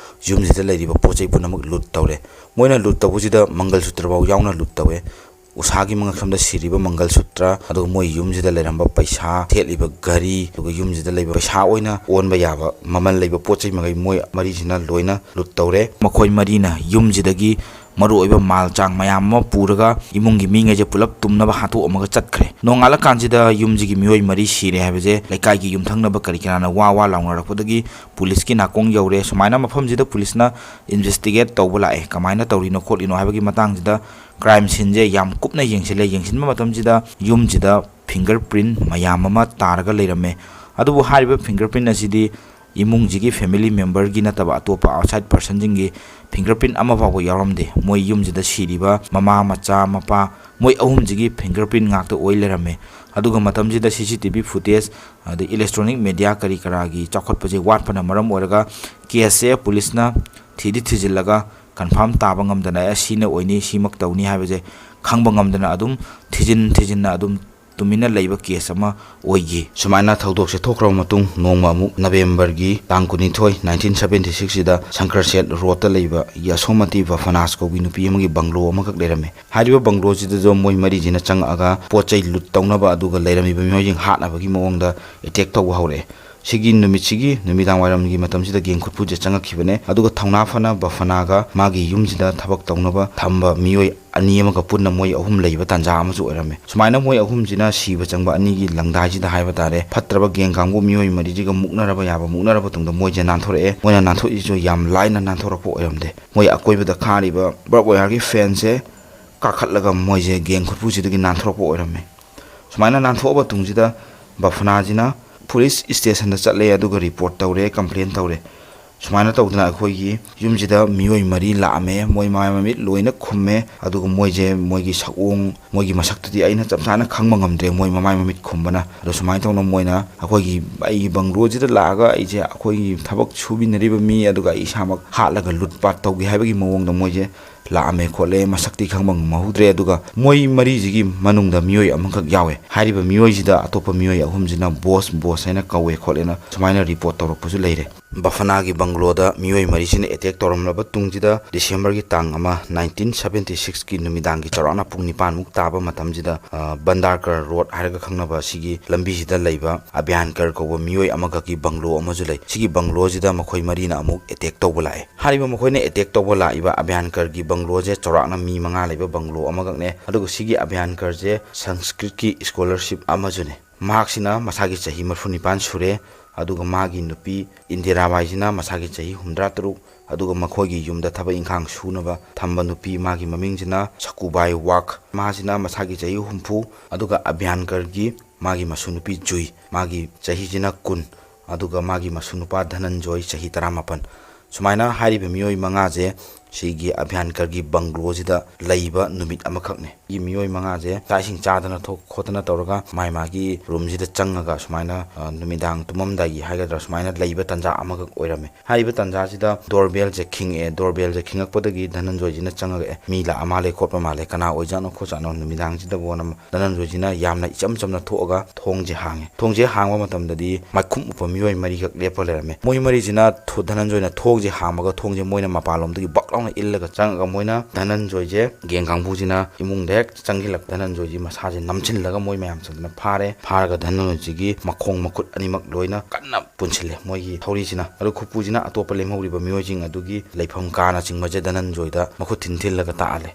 ꯌꯨꯝꯁꯤꯗ ꯂꯩꯔꯤꯕ ꯄꯣꯠ ꯆꯩ ꯄꯨꯝꯅꯃꯛ ꯂꯨꯠ ꯇꯧꯔꯦ꯫ ꯃꯣꯏꯅ ꯂꯨꯠ ꯇꯧꯕꯁꯤꯗ ꯃꯪꯒꯜ ꯁꯨꯇ꯭ꯔ ꯐꯥꯎ ꯌꯥꯎꯅ ꯂꯨꯠ ꯇꯧꯋꯦ꯫ ꯎꯁꯥꯒꯤ ꯃꯉꯛꯁꯝꯗ ꯁꯤꯔꯤꯕ ꯃꯪꯒꯜ ꯁꯨꯇ꯭ꯔ, ꯑꯗꯨꯒ ꯃꯣꯏ ꯌꯨꯝꯁꯤꯗ ꯂꯩꯔꯝꯕ ꯄꯩꯁꯥ, ꯊꯦꯠꯂꯤꯕ ꯘꯔꯤ, ꯑꯗꯨꯒ ꯌꯨꯝꯁꯤꯗ ꯂꯩꯕ ꯄꯩꯁꯥ ꯑꯣꯏꯅ ꯑꯣꯟꯕ ꯌꯥꯕ ꯃꯃꯜ ꯂꯩꯕ ꯄꯣꯠ ꯆꯩ ꯃꯈꯩ ꯃꯣꯏ ꯃꯔꯤꯁꯤꯅ ꯂꯣꯏꯅ ꯂꯨꯠ ꯇꯧꯔꯦ꯫ ꯃꯈꯣꯏ ꯃꯔꯤꯅ ꯌꯨꯝꯁꯤꯗꯒꯤ ꯃꯔꯨꯑꯣꯏꯕ ꯃꯥꯜ ꯆꯥꯡ ꯃꯌꯥꯝ ꯑꯃ ꯄꯨꯔꯒ ꯏꯃꯨꯡꯒꯤ ꯃꯤꯉꯩꯁꯦ ꯄꯨꯂꯞ ꯇꯨꯝꯅꯕ ꯍꯥꯠꯇꯣꯛꯑꯝꯃꯒ ꯆꯠꯈ꯭ꯔꯦ꯫ ꯅꯣꯡꯉꯥꯜꯂꯀꯥꯟꯁꯤꯗ ꯌꯨꯝꯁꯤꯒꯤ ꯃꯤꯑꯣꯏ ꯃꯔꯤ ꯁꯤꯔꯦ ꯍꯥꯏꯕꯁꯦ ꯂꯩꯀꯥꯏꯒꯤ ꯌꯨꯝꯊꯪꯅꯕ ꯀꯔꯤ ꯀꯔꯥꯅ ꯋꯥ ꯋꯥ ꯂꯥꯎꯅꯔꯛꯄꯗꯒꯤ ꯄꯨꯂꯤꯁꯀꯤ ꯅꯥꯀꯣꯡ ꯌꯧꯔꯦ꯫ ꯁꯨꯃꯥꯏꯅ ꯃꯐꯝꯁꯤꯗ ꯄꯨꯂꯤꯁꯅ ꯏꯟꯚꯦꯁꯇꯤꯒꯦꯠ ꯇꯧꯕ ꯂꯥꯛꯑꯦ꯫ ꯀꯃꯥꯏꯅ ꯇꯧꯔꯤꯅꯣ ꯈꯣꯠꯂꯤꯅꯣ ꯍꯥꯏꯕꯒꯤ ꯃꯇꯥꯡꯁꯤꯗ ꯀ꯭ꯔꯥꯏꯝ ꯁꯤꯟꯁꯦ ꯌꯥꯝ ꯀꯨꯞꯅ ꯌꯦꯡꯁꯤꯜꯂꯦ꯫ ꯌꯦꯡꯁꯤꯟꯕ ꯃꯇꯝꯁꯤꯗ ꯌꯨꯝꯁꯤꯗ ꯐꯤꯡꯒꯔ ꯄ꯭ꯔꯤꯟ ꯃꯌꯥꯝ ꯑꯃ ꯇꯥꯔꯒ ꯂꯩꯔꯝꯃꯦ꯫ ꯑꯗꯨꯕꯨ ꯍꯥꯏꯔꯤꯕ ꯐꯤꯡꯒꯔ ꯄ꯭ꯔꯤꯟ ꯑꯁꯤꯗꯤ ꯏꯃꯨꯡꯁꯤꯒꯤ ꯐꯦꯃꯤꯂꯤ ꯃꯦꯝꯕꯔꯒꯤ ꯅꯠꯇꯕ ꯑꯇꯣꯞꯄ ꯑꯥꯎꯠꯁꯥꯏꯠ ꯄꯔꯁꯟꯁꯤꯡꯒꯤ ꯐꯤꯡꯒꯔ ꯄ꯭ꯔꯤꯟ ꯑꯃ ꯐꯥꯎꯕ ꯌꯥꯎꯔꯝꯗꯦ꯫ ꯃꯣꯏ ꯌꯨꯝꯁꯤꯗ ꯁꯤꯔꯤꯕ ꯃꯃꯥ, ꯃꯆꯥ, ꯃꯄꯥ, ꯃꯣꯏ ꯑꯍꯨꯝꯁꯤꯒꯤ ꯐꯤꯡꯒꯔ ꯄ꯭ꯔꯤꯟ ꯉꯥꯛꯇ ꯑꯣꯏ ꯂꯩꯔꯝꯃꯦ꯫ ꯑꯗꯨꯒ ꯃꯇꯝꯁꯤꯗ ꯁꯤ ꯁꯤ ꯇꯤ ꯚꯤ ꯐꯨꯇꯦꯖ, ꯑꯗꯩ ꯏꯂꯦꯛꯇ꯭ꯔꯣꯅꯤꯛ ꯃꯦꯗꯤꯌꯥ ꯀꯔꯤ ꯀꯔꯥꯒꯤ ꯆꯥꯎꯈꯠꯄꯁꯦ ꯋꯥꯠꯄꯅ ꯃꯔꯝ ꯑꯣꯏꯔꯒ ꯀꯦꯁꯁꯦ ꯄꯨꯂꯤꯁꯅ ꯊꯤꯗꯤ ꯊꯤꯖꯤꯜꯂꯒ ꯀꯟꯐꯥꯔꯝ ꯇꯥꯕ ꯉꯝꯗꯅ, "ꯑꯦ, ꯁꯤꯅ ꯑꯣꯏꯅꯤ, ꯁꯤꯃꯛ ꯇꯧꯅꯤ" ꯍꯥꯏꯕꯁꯦ ꯈꯪꯕ ꯉꯝꯗꯅ ꯑꯗꯨꯝ ꯊꯤꯖꯤꯟ ꯊꯤꯖꯤꯟꯅ ꯑꯗꯨꯝ ꯇꯨꯃꯤꯟꯅ ꯂꯩꯕ ꯀꯦꯁ ꯑꯃ ꯑꯣꯏꯈꯤ꯫ ꯁꯨꯃꯥꯏꯅ ꯊꯧꯗꯣꯛꯁꯦ ꯊꯣꯛꯈ꯭ꯔꯕ ꯃꯇꯨꯡ, ꯅꯣꯡꯃ ꯑꯃꯨꯛ ꯅꯕꯦꯝꯕꯔꯒꯤ ꯇꯥꯡ ꯀꯨꯟꯅꯤꯊꯣꯏ, ꯅꯥꯏꯟꯇꯤꯟ ꯁꯕꯦꯟꯇꯤ ꯁꯤꯛꯁꯁꯤꯗ ꯁꯪꯀꯔꯁꯦꯠ ꯔꯣꯗꯇ ꯂꯩꯕ ꯌꯥꯁꯣꯃꯇꯤ ꯕꯐꯅꯥꯁ ꯀꯧꯕꯤ ꯅꯨꯄꯤ ꯑꯃꯒꯤ ꯕꯪꯒ꯭ꯂꯣ ꯑꯃꯈꯛ ꯂꯩꯔꯝꯃꯦ꯫ ꯍꯥꯏꯔꯤꯕ ꯕꯪꯒ꯭ꯂꯣꯁꯤꯗꯁꯨ ꯃꯣꯏ ꯃꯔꯤꯁꯤꯅ ꯆꯪꯉꯛꯑꯒ ꯄꯣꯠ ꯆꯩ ꯂꯨꯠ ꯇꯧꯅꯕ ꯑꯗꯨꯒ ꯂꯩꯔꯝꯃꯤꯕ ꯃꯤꯑꯣꯏꯁꯤꯡ ꯍꯥꯠꯅꯕꯒꯤ ꯃꯑꯣꯡꯗ ꯑꯦꯇꯦꯛ ꯇꯧꯕ ꯍꯧꯔꯛꯑꯦ꯫ ꯁꯤꯒꯤ ꯅꯨꯃꯤꯠꯁꯤꯒꯤ ꯅꯨꯃꯤꯗꯥꯡ ꯋꯥꯏꯔꯝꯒꯤ ꯃꯇꯝꯁꯤꯗ ꯒꯦꯡ ꯈꯨꯠꯄꯨꯁꯦ ꯆꯪꯉꯛꯈꯤꯕꯅꯦ꯫ ꯑꯗꯨꯒ ꯊꯧꯅꯥ ꯐꯅ ꯕꯐꯅꯥꯒ ꯃꯥꯒꯤ ꯌꯨꯝꯁꯤꯗ ꯊꯕꯛ ꯇꯧꯅꯕ ꯊꯝꯕ ꯃꯤꯑꯣꯏ ꯑꯅꯤ ꯑꯃꯒ ꯄꯨꯟꯅ ꯃꯣꯏ ꯑꯍꯨꯝ ꯂꯩꯕ ꯇꯥꯟꯖꯥ ꯑꯃꯁꯨ ꯑꯣꯏꯔꯝꯃꯦ꯫ ꯁꯨꯃꯥꯏꯅ ꯃꯣꯏ ꯑꯍꯨꯝꯁꯤꯅ ꯁꯤꯕ ꯆꯪꯕ ꯑꯅꯤꯒꯤ ꯂꯪꯗꯥꯏꯁꯤꯗ ꯍꯥꯏꯕ ꯇꯥꯔꯦ, ꯐꯠꯇ꯭ꯔꯕ ꯒꯦꯡ ꯀꯥꯡꯕꯨ ꯃꯤꯑꯣꯏ ꯃꯔꯤꯁꯤꯒ ꯃꯨꯛꯅꯔꯕ ꯌꯥꯕ ꯃꯨꯛꯅꯔꯕ ꯇꯨꯡꯗ ꯃꯣꯏꯁꯦ ꯅꯥꯟꯊꯣꯔꯛꯑꯦ꯫ ꯃꯣꯏꯅ ꯅꯥꯟꯊꯣꯛꯏꯁꯤꯁꯨ ꯌꯥꯝ ꯂꯥꯏꯅ ꯅꯥꯟꯊꯣꯔꯛꯄ ꯑꯣꯏꯔꯝꯗꯦ꯫ ꯃꯣꯏ ꯑꯀꯣꯏꯕꯗ ꯈꯥꯔꯤꯕ ꯕꯥꯔꯕ ꯋꯥꯌꯔꯒꯤ ꯐꯦꯟꯁꯦ ꯀꯥꯈꯠꯂꯒ ꯃꯣꯏꯁꯦ ꯒꯦꯡ ꯈꯨꯠꯄꯨꯁꯤꯗꯒꯤ ꯅꯥꯟꯊꯣꯔꯛꯄ ꯑꯣꯏꯔꯝꯃꯦ꯫ ꯁꯨꯃꯥꯏꯅ ꯅꯥꯟꯊꯣꯛꯑꯕ ꯇꯨꯡꯁꯤꯗ ꯕꯐꯅꯥꯁꯤꯅ ꯄꯨꯂꯤꯁ ꯁ꯭ꯇꯦꯁꯟꯗ ꯆꯠꯂꯦ, ꯑꯗꯨꯒ ꯔꯤꯄꯣꯔꯠ ꯇꯧꯔꯦ, ꯀꯝꯄ꯭ꯂꯦꯟ ꯇꯧꯔꯦ꯫ ꯁꯨꯃꯥꯏꯅ ꯇꯧꯗꯅ ꯑꯩꯈꯣꯏꯒꯤ ꯌꯨꯝꯁꯤꯗ ꯃꯤꯑꯣꯏ ꯃꯔꯤ ꯂꯥꯛꯑꯝꯃꯦ, ꯃꯣꯏ ꯃꯃꯥꯏ ꯃꯃꯤꯠ ꯂꯣꯏꯅ ꯈꯨꯝꯃꯦ, ꯑꯗꯨꯒ ꯃꯣꯏꯁꯦ ꯃꯣꯏꯒꯤ ꯁꯛꯑꯣꯡ, ꯃꯣꯏꯒꯤ ꯃꯁꯛꯇꯨꯗꯤ ꯑꯩꯅ ꯆꯞ ꯆꯥꯅ ꯈꯪꯕ ꯉꯝꯗ꯭ꯔꯦ, ꯃꯣꯏ ꯃꯃꯥꯏ ꯃꯃꯤꯠ ꯈꯨꯝꯕꯅ꯫ ꯑꯗꯣ ꯁꯨꯃꯥꯏꯅ ꯇꯧꯅ ꯃꯣꯏꯅ ꯑꯩꯈꯣꯏꯒꯤ, ꯑꯩꯒꯤ ꯕꯪꯒ꯭ꯂꯣꯁꯤꯗ ꯂꯥꯛꯑꯒ ꯑꯩꯁꯦ ꯑꯩꯈꯣꯏꯒꯤ ꯊꯕꯛ ꯁꯨꯃꯤꯟꯅꯔꯤꯕ ꯃꯤ, ꯑꯗꯨꯒ ꯑꯩ ꯏꯁꯥꯃꯛ ꯍꯥꯠꯂꯒ ꯂꯨꯠ ꯄꯥꯠ ꯇꯧꯒꯦ ꯍꯥꯏꯕꯒꯤ ꯃꯑꯣꯡꯗ ꯃꯣꯏꯁꯦ ꯂꯥꯛꯑꯝꯃꯦ ꯈꯣꯠꯂꯦ, ꯃꯁꯛꯇꯤ ꯈꯪꯕ ꯉꯝꯍꯧꯗ꯭ꯔꯦ꯫ ꯑꯗꯨꯒ ꯃꯣꯏ ꯃꯔꯤꯁꯤꯒꯤ ꯃꯅꯨꯡꯗ ꯃꯤꯑꯣꯏ ꯑꯃꯈꯛ ꯌꯥꯎꯋꯦ꯫ ꯍꯥꯏꯔꯤꯕ ꯃꯤꯑꯣꯏꯁꯤꯗ ꯑꯇꯣꯞꯄ ꯃꯤꯑꯣꯏ ꯑꯍꯨꯝꯁꯤꯅ ꯕꯣꯁ, ꯕꯣꯁ ꯍꯥꯏꯅ ꯀꯧꯋꯦ ꯈꯣꯠꯂꯦꯅ ꯁꯨꯃꯥꯏꯅ ꯔꯤꯄꯣꯔꯠ ꯇꯧꯔꯛꯄꯁꯨ ꯂꯩꯔꯦ꯫ ꯕꯐꯅꯥꯒꯤ ꯕꯪꯒ꯭ꯂꯣꯗ ꯃꯤꯑꯣꯏ ꯃꯔꯤꯁꯤꯅ ꯑꯦꯇꯦꯛ ꯇꯧꯔꯝꯂꯕ ꯇꯨꯡꯁꯤꯗ, ꯗꯤꯁꯦꯝꯕꯔꯒꯤ ꯇꯥꯡ ꯑꯃ, ꯅꯥꯏꯟꯇꯤꯟ ꯁꯕꯦꯟꯇꯤ ꯁꯤꯛꯁꯀꯤ ꯅꯨꯃꯤꯗꯥꯡꯒꯤ ꯆꯥꯎꯔꯥꯛꯅ ꯄꯨꯡ ꯅꯤꯄꯥꯟꯃꯨꯛ ꯇꯥꯕ ꯃꯇꯝꯁꯤꯗ, ꯑ, ꯕꯟꯗꯥꯔꯀꯔ ꯔꯣꯗ ꯍꯥꯏꯔꯒ ꯈꯪꯅꯕ ꯑꯁꯤꯒꯤ ꯂꯝꯕꯤꯁꯤꯗ ꯂꯩꯕ ꯑꯕ꯭ꯌꯥꯟꯀꯔ ꯀꯧꯕ ꯃꯤꯑꯣꯏ ꯑꯃꯈꯛꯀꯤ ꯕꯪꯒ꯭ꯂꯣ ꯑꯃꯁꯨ ꯂꯩ꯫ ꯁꯤꯒꯤ ꯕꯪꯒ꯭ꯂꯣꯁꯤꯗ ꯃꯈꯣꯏ ꯃꯔꯤꯅ ꯑꯃꯨꯛ ꯑꯦꯇꯦꯛ ꯇꯧꯕ ꯂꯥꯛꯑꯦ꯫ ꯍꯥꯏꯔꯤꯕ ꯃꯈꯣꯏꯅ ꯑꯦꯇꯦꯛ ꯇꯧꯕ ꯂꯥꯛꯏꯕ ꯑꯕ꯭ꯌꯥꯟꯀꯔꯒꯤ ꯕꯪꯒ꯭ꯂꯣꯁꯦ ꯆꯥꯎꯔꯥꯛꯅ ꯃꯤ ꯃꯉꯥ ꯂꯩꯕ ꯕꯪꯒ꯭ꯂꯣ ꯑꯃꯈꯛꯅꯦ꯫ ꯑꯗꯨꯒ ꯁꯤꯒꯤ ꯑꯚ꯭ꯌꯥꯟꯀꯔꯁꯦ ꯁꯪꯁꯀ꯭ꯔꯤꯠꯀꯤ ꯁ꯭ꯀꯣꯂꯔꯁꯤꯞ ꯑꯃꯁꯨꯅꯦ꯫ ꯃꯍꯥꯛꯁꯤꯅ ꯃꯁꯥꯒꯤ ꯆꯍꯤ ꯃꯔꯤꯐꯨ ꯅꯤꯄꯥꯟ ꯁꯨꯔꯦ꯫ ꯑꯗꯨꯒ ꯃꯥꯒꯤ ꯅꯨꯄꯤ ꯏꯟꯗꯤꯔꯥꯕꯥꯏꯁꯤꯅ ꯃꯁꯥꯒꯤ ꯆꯍꯤ ꯍꯨꯝꯗ꯭ꯔꯥ ꯇꯔꯨꯛ꯫ ꯑꯗꯨꯒ ꯃꯈꯣꯏꯒꯤ ꯌꯨꯝꯗ ꯊꯕꯛ ꯏꯪꯈꯥꯡ ꯁꯨꯅꯕ ꯊꯝꯕ ꯅꯨꯄꯤ, ꯃꯥꯒꯤ ꯃꯃꯤꯡꯁꯤꯅ ꯁꯀꯨꯕꯥꯏ ꯋꯥꯛ, ꯃꯥꯁꯤꯅ ꯃꯁꯥꯒꯤ ꯆꯍꯤ ꯍꯨꯝꯐꯨ꯫ ꯑꯗꯨꯒ ꯑꯚ꯭ꯌꯥꯟꯀꯔꯒꯤ ꯃꯥꯒꯤ ꯃꯁꯨ ꯅꯨꯄꯤ ꯖꯨꯏ, ꯃꯥꯒꯤ ꯆꯍꯤꯁꯤꯅ ꯀꯨꯟ꯫ ꯑꯗꯨꯒ ꯃꯥꯒꯤ ꯃꯁꯨ ꯅꯨꯄꯥ ꯙꯅꯟꯖꯣꯏ, ꯆꯍꯤ ꯇꯔꯥꯃꯥꯄꯟ꯫ ꯁꯨꯃꯥꯏꯅ ꯍꯥꯏꯔꯤꯕ ꯃꯤꯑꯣꯏ ꯃꯉꯥꯁꯦ ꯁꯤꯒꯤ ꯑꯚ꯭ꯌꯥꯟꯀꯔꯒꯤ ꯕꯪꯒ꯭ꯂꯣꯁꯤꯗ ꯂꯩꯕ ꯅꯨꯃꯤꯠ ꯑꯃꯈꯛꯅꯦ꯫ ꯁꯤꯒꯤ ꯃꯤꯑꯣꯏ ꯃꯉꯥꯁꯦ ꯆꯥꯛ ꯏꯁꯤꯡ ꯆꯥꯗꯅ ꯊꯣꯛ ꯈꯣꯠꯇꯅ ꯇꯧꯔꯒ ꯃꯥꯏ ꯃꯥꯒꯤ ꯔꯨꯝꯁꯤꯗ ꯆꯪꯉꯒ ꯁꯨꯃꯥꯏꯅ, ꯑ, ꯅꯨꯃꯤꯗꯥꯡ ꯇꯨꯝꯃꯝꯗꯥꯏꯒꯤ ꯍꯥꯏꯒꯗ꯭ꯔꯥ, ꯁꯨꯃꯥꯏꯅ ꯂꯩꯕ ꯇꯥꯟꯖꯥ ꯑꯃꯈꯛ ꯑꯣꯏꯔꯝꯃꯦ꯫ ꯍꯥꯏꯔꯤꯕ ꯇꯥꯟꯖꯥꯁꯤꯗ ꯗꯣꯔꯕꯦꯜꯁꯦ ꯈꯤꯡꯉꯛꯑꯦ꯫ ꯗꯣꯔꯕꯦꯜꯁꯦ ꯈꯤꯡꯉꯛꯄꯗꯒꯤ ꯙꯅꯟꯖꯣꯏꯁꯤꯅ ꯆꯪꯉꯒ, "ꯑꯦ, ꯃꯤ ꯂꯥꯛꯑ ꯃꯥꯜꯂꯦ ꯈꯣꯠꯄ ꯃꯥꯜꯂꯦ, ꯀꯅꯥ ꯑꯣꯏꯖꯥꯠꯅꯣ ꯈꯣꯠꯖꯥꯠꯅꯣ?" ꯅꯨꯃꯤꯗꯥꯡꯁꯤꯗꯕꯨꯅ ꯙꯅꯟꯖꯣꯏꯁꯤꯅ ꯌꯥꯝꯅ ꯏꯆꯝ ꯆꯝꯅ ꯊꯣꯛꯑꯒ ꯊꯣꯡꯁꯦ ꯍꯥꯡꯉꯦ꯫ ꯊꯣꯡꯁꯦ ꯍꯥꯡꯕ ꯃꯇꯝꯗꯗꯤ ꯃꯥꯏꯈꯨꯝ ꯎꯞꯄ ꯃꯤꯑꯣꯏ ꯃꯔꯤꯈꯛ ꯂꯦꯞꯄ ꯂꯩꯔꯝꯃꯦ꯫ ꯃꯣꯏ ꯃꯔꯤꯁꯤꯅ ꯊꯣ-, ꯙꯅꯟꯖꯣꯏꯅ ꯊꯣꯡꯁꯦ ꯍꯥꯡꯕꯒ ꯊꯣꯡꯁꯦ ꯃꯣꯏꯅ ꯃꯄꯥꯟꯂꯣꯝꯗꯒꯤ ꯕꯛ ꯂꯥꯎꯅ ꯏꯜꯂꯒ ꯆꯪꯉꯒ ꯃꯣꯏꯅ ꯙꯅꯟꯖꯣꯏꯁꯦ, ꯒꯦꯡ ꯀꯥꯡꯕꯨꯁꯤꯅ ꯏꯃꯨꯡꯗ ꯍꯦꯛ ꯆꯪꯁꯤꯜꯂꯛ, ꯙꯅꯟꯖꯣꯏꯁꯤ ꯃꯁꯥꯁꯦ ꯅꯝꯁꯤꯜꯂꯒ ꯃꯣꯏ ꯃꯌꯥꯝ ꯆꯪꯗꯅ ꯐꯥꯔꯦ꯫ ꯐꯥꯔꯒ ꯙꯅꯟꯖꯣꯏꯁꯤꯒꯤ ꯃꯈꯣꯡ ꯃꯈꯨꯠ ꯑꯅꯤꯃꯛ ꯂꯣꯏꯅ ꯀꯟꯅ ꯄꯨꯟꯁꯤꯜꯂꯦ ꯃꯣꯏꯒꯤ ꯊꯧꯔꯤꯁꯤꯅ꯫ ꯑꯗꯨ ꯈꯨꯠꯄꯨꯁꯤꯅ ꯑꯇꯣꯞꯄ ꯂꯦꯝꯍꯧꯔꯤꯕ ꯃꯤꯑꯣꯏꯁꯤꯡ ꯑꯗꯨꯒꯤ ꯂꯩꯐꯝ ꯀꯥꯅꯆꯤꯡꯕꯁꯦ ꯙꯅꯟꯖꯣꯏꯗ ꯃꯈꯨꯠ ꯊꯤꯟ ꯊꯤꯜꯂꯒ ꯇꯥꯛꯍꯜꯂꯦ꯫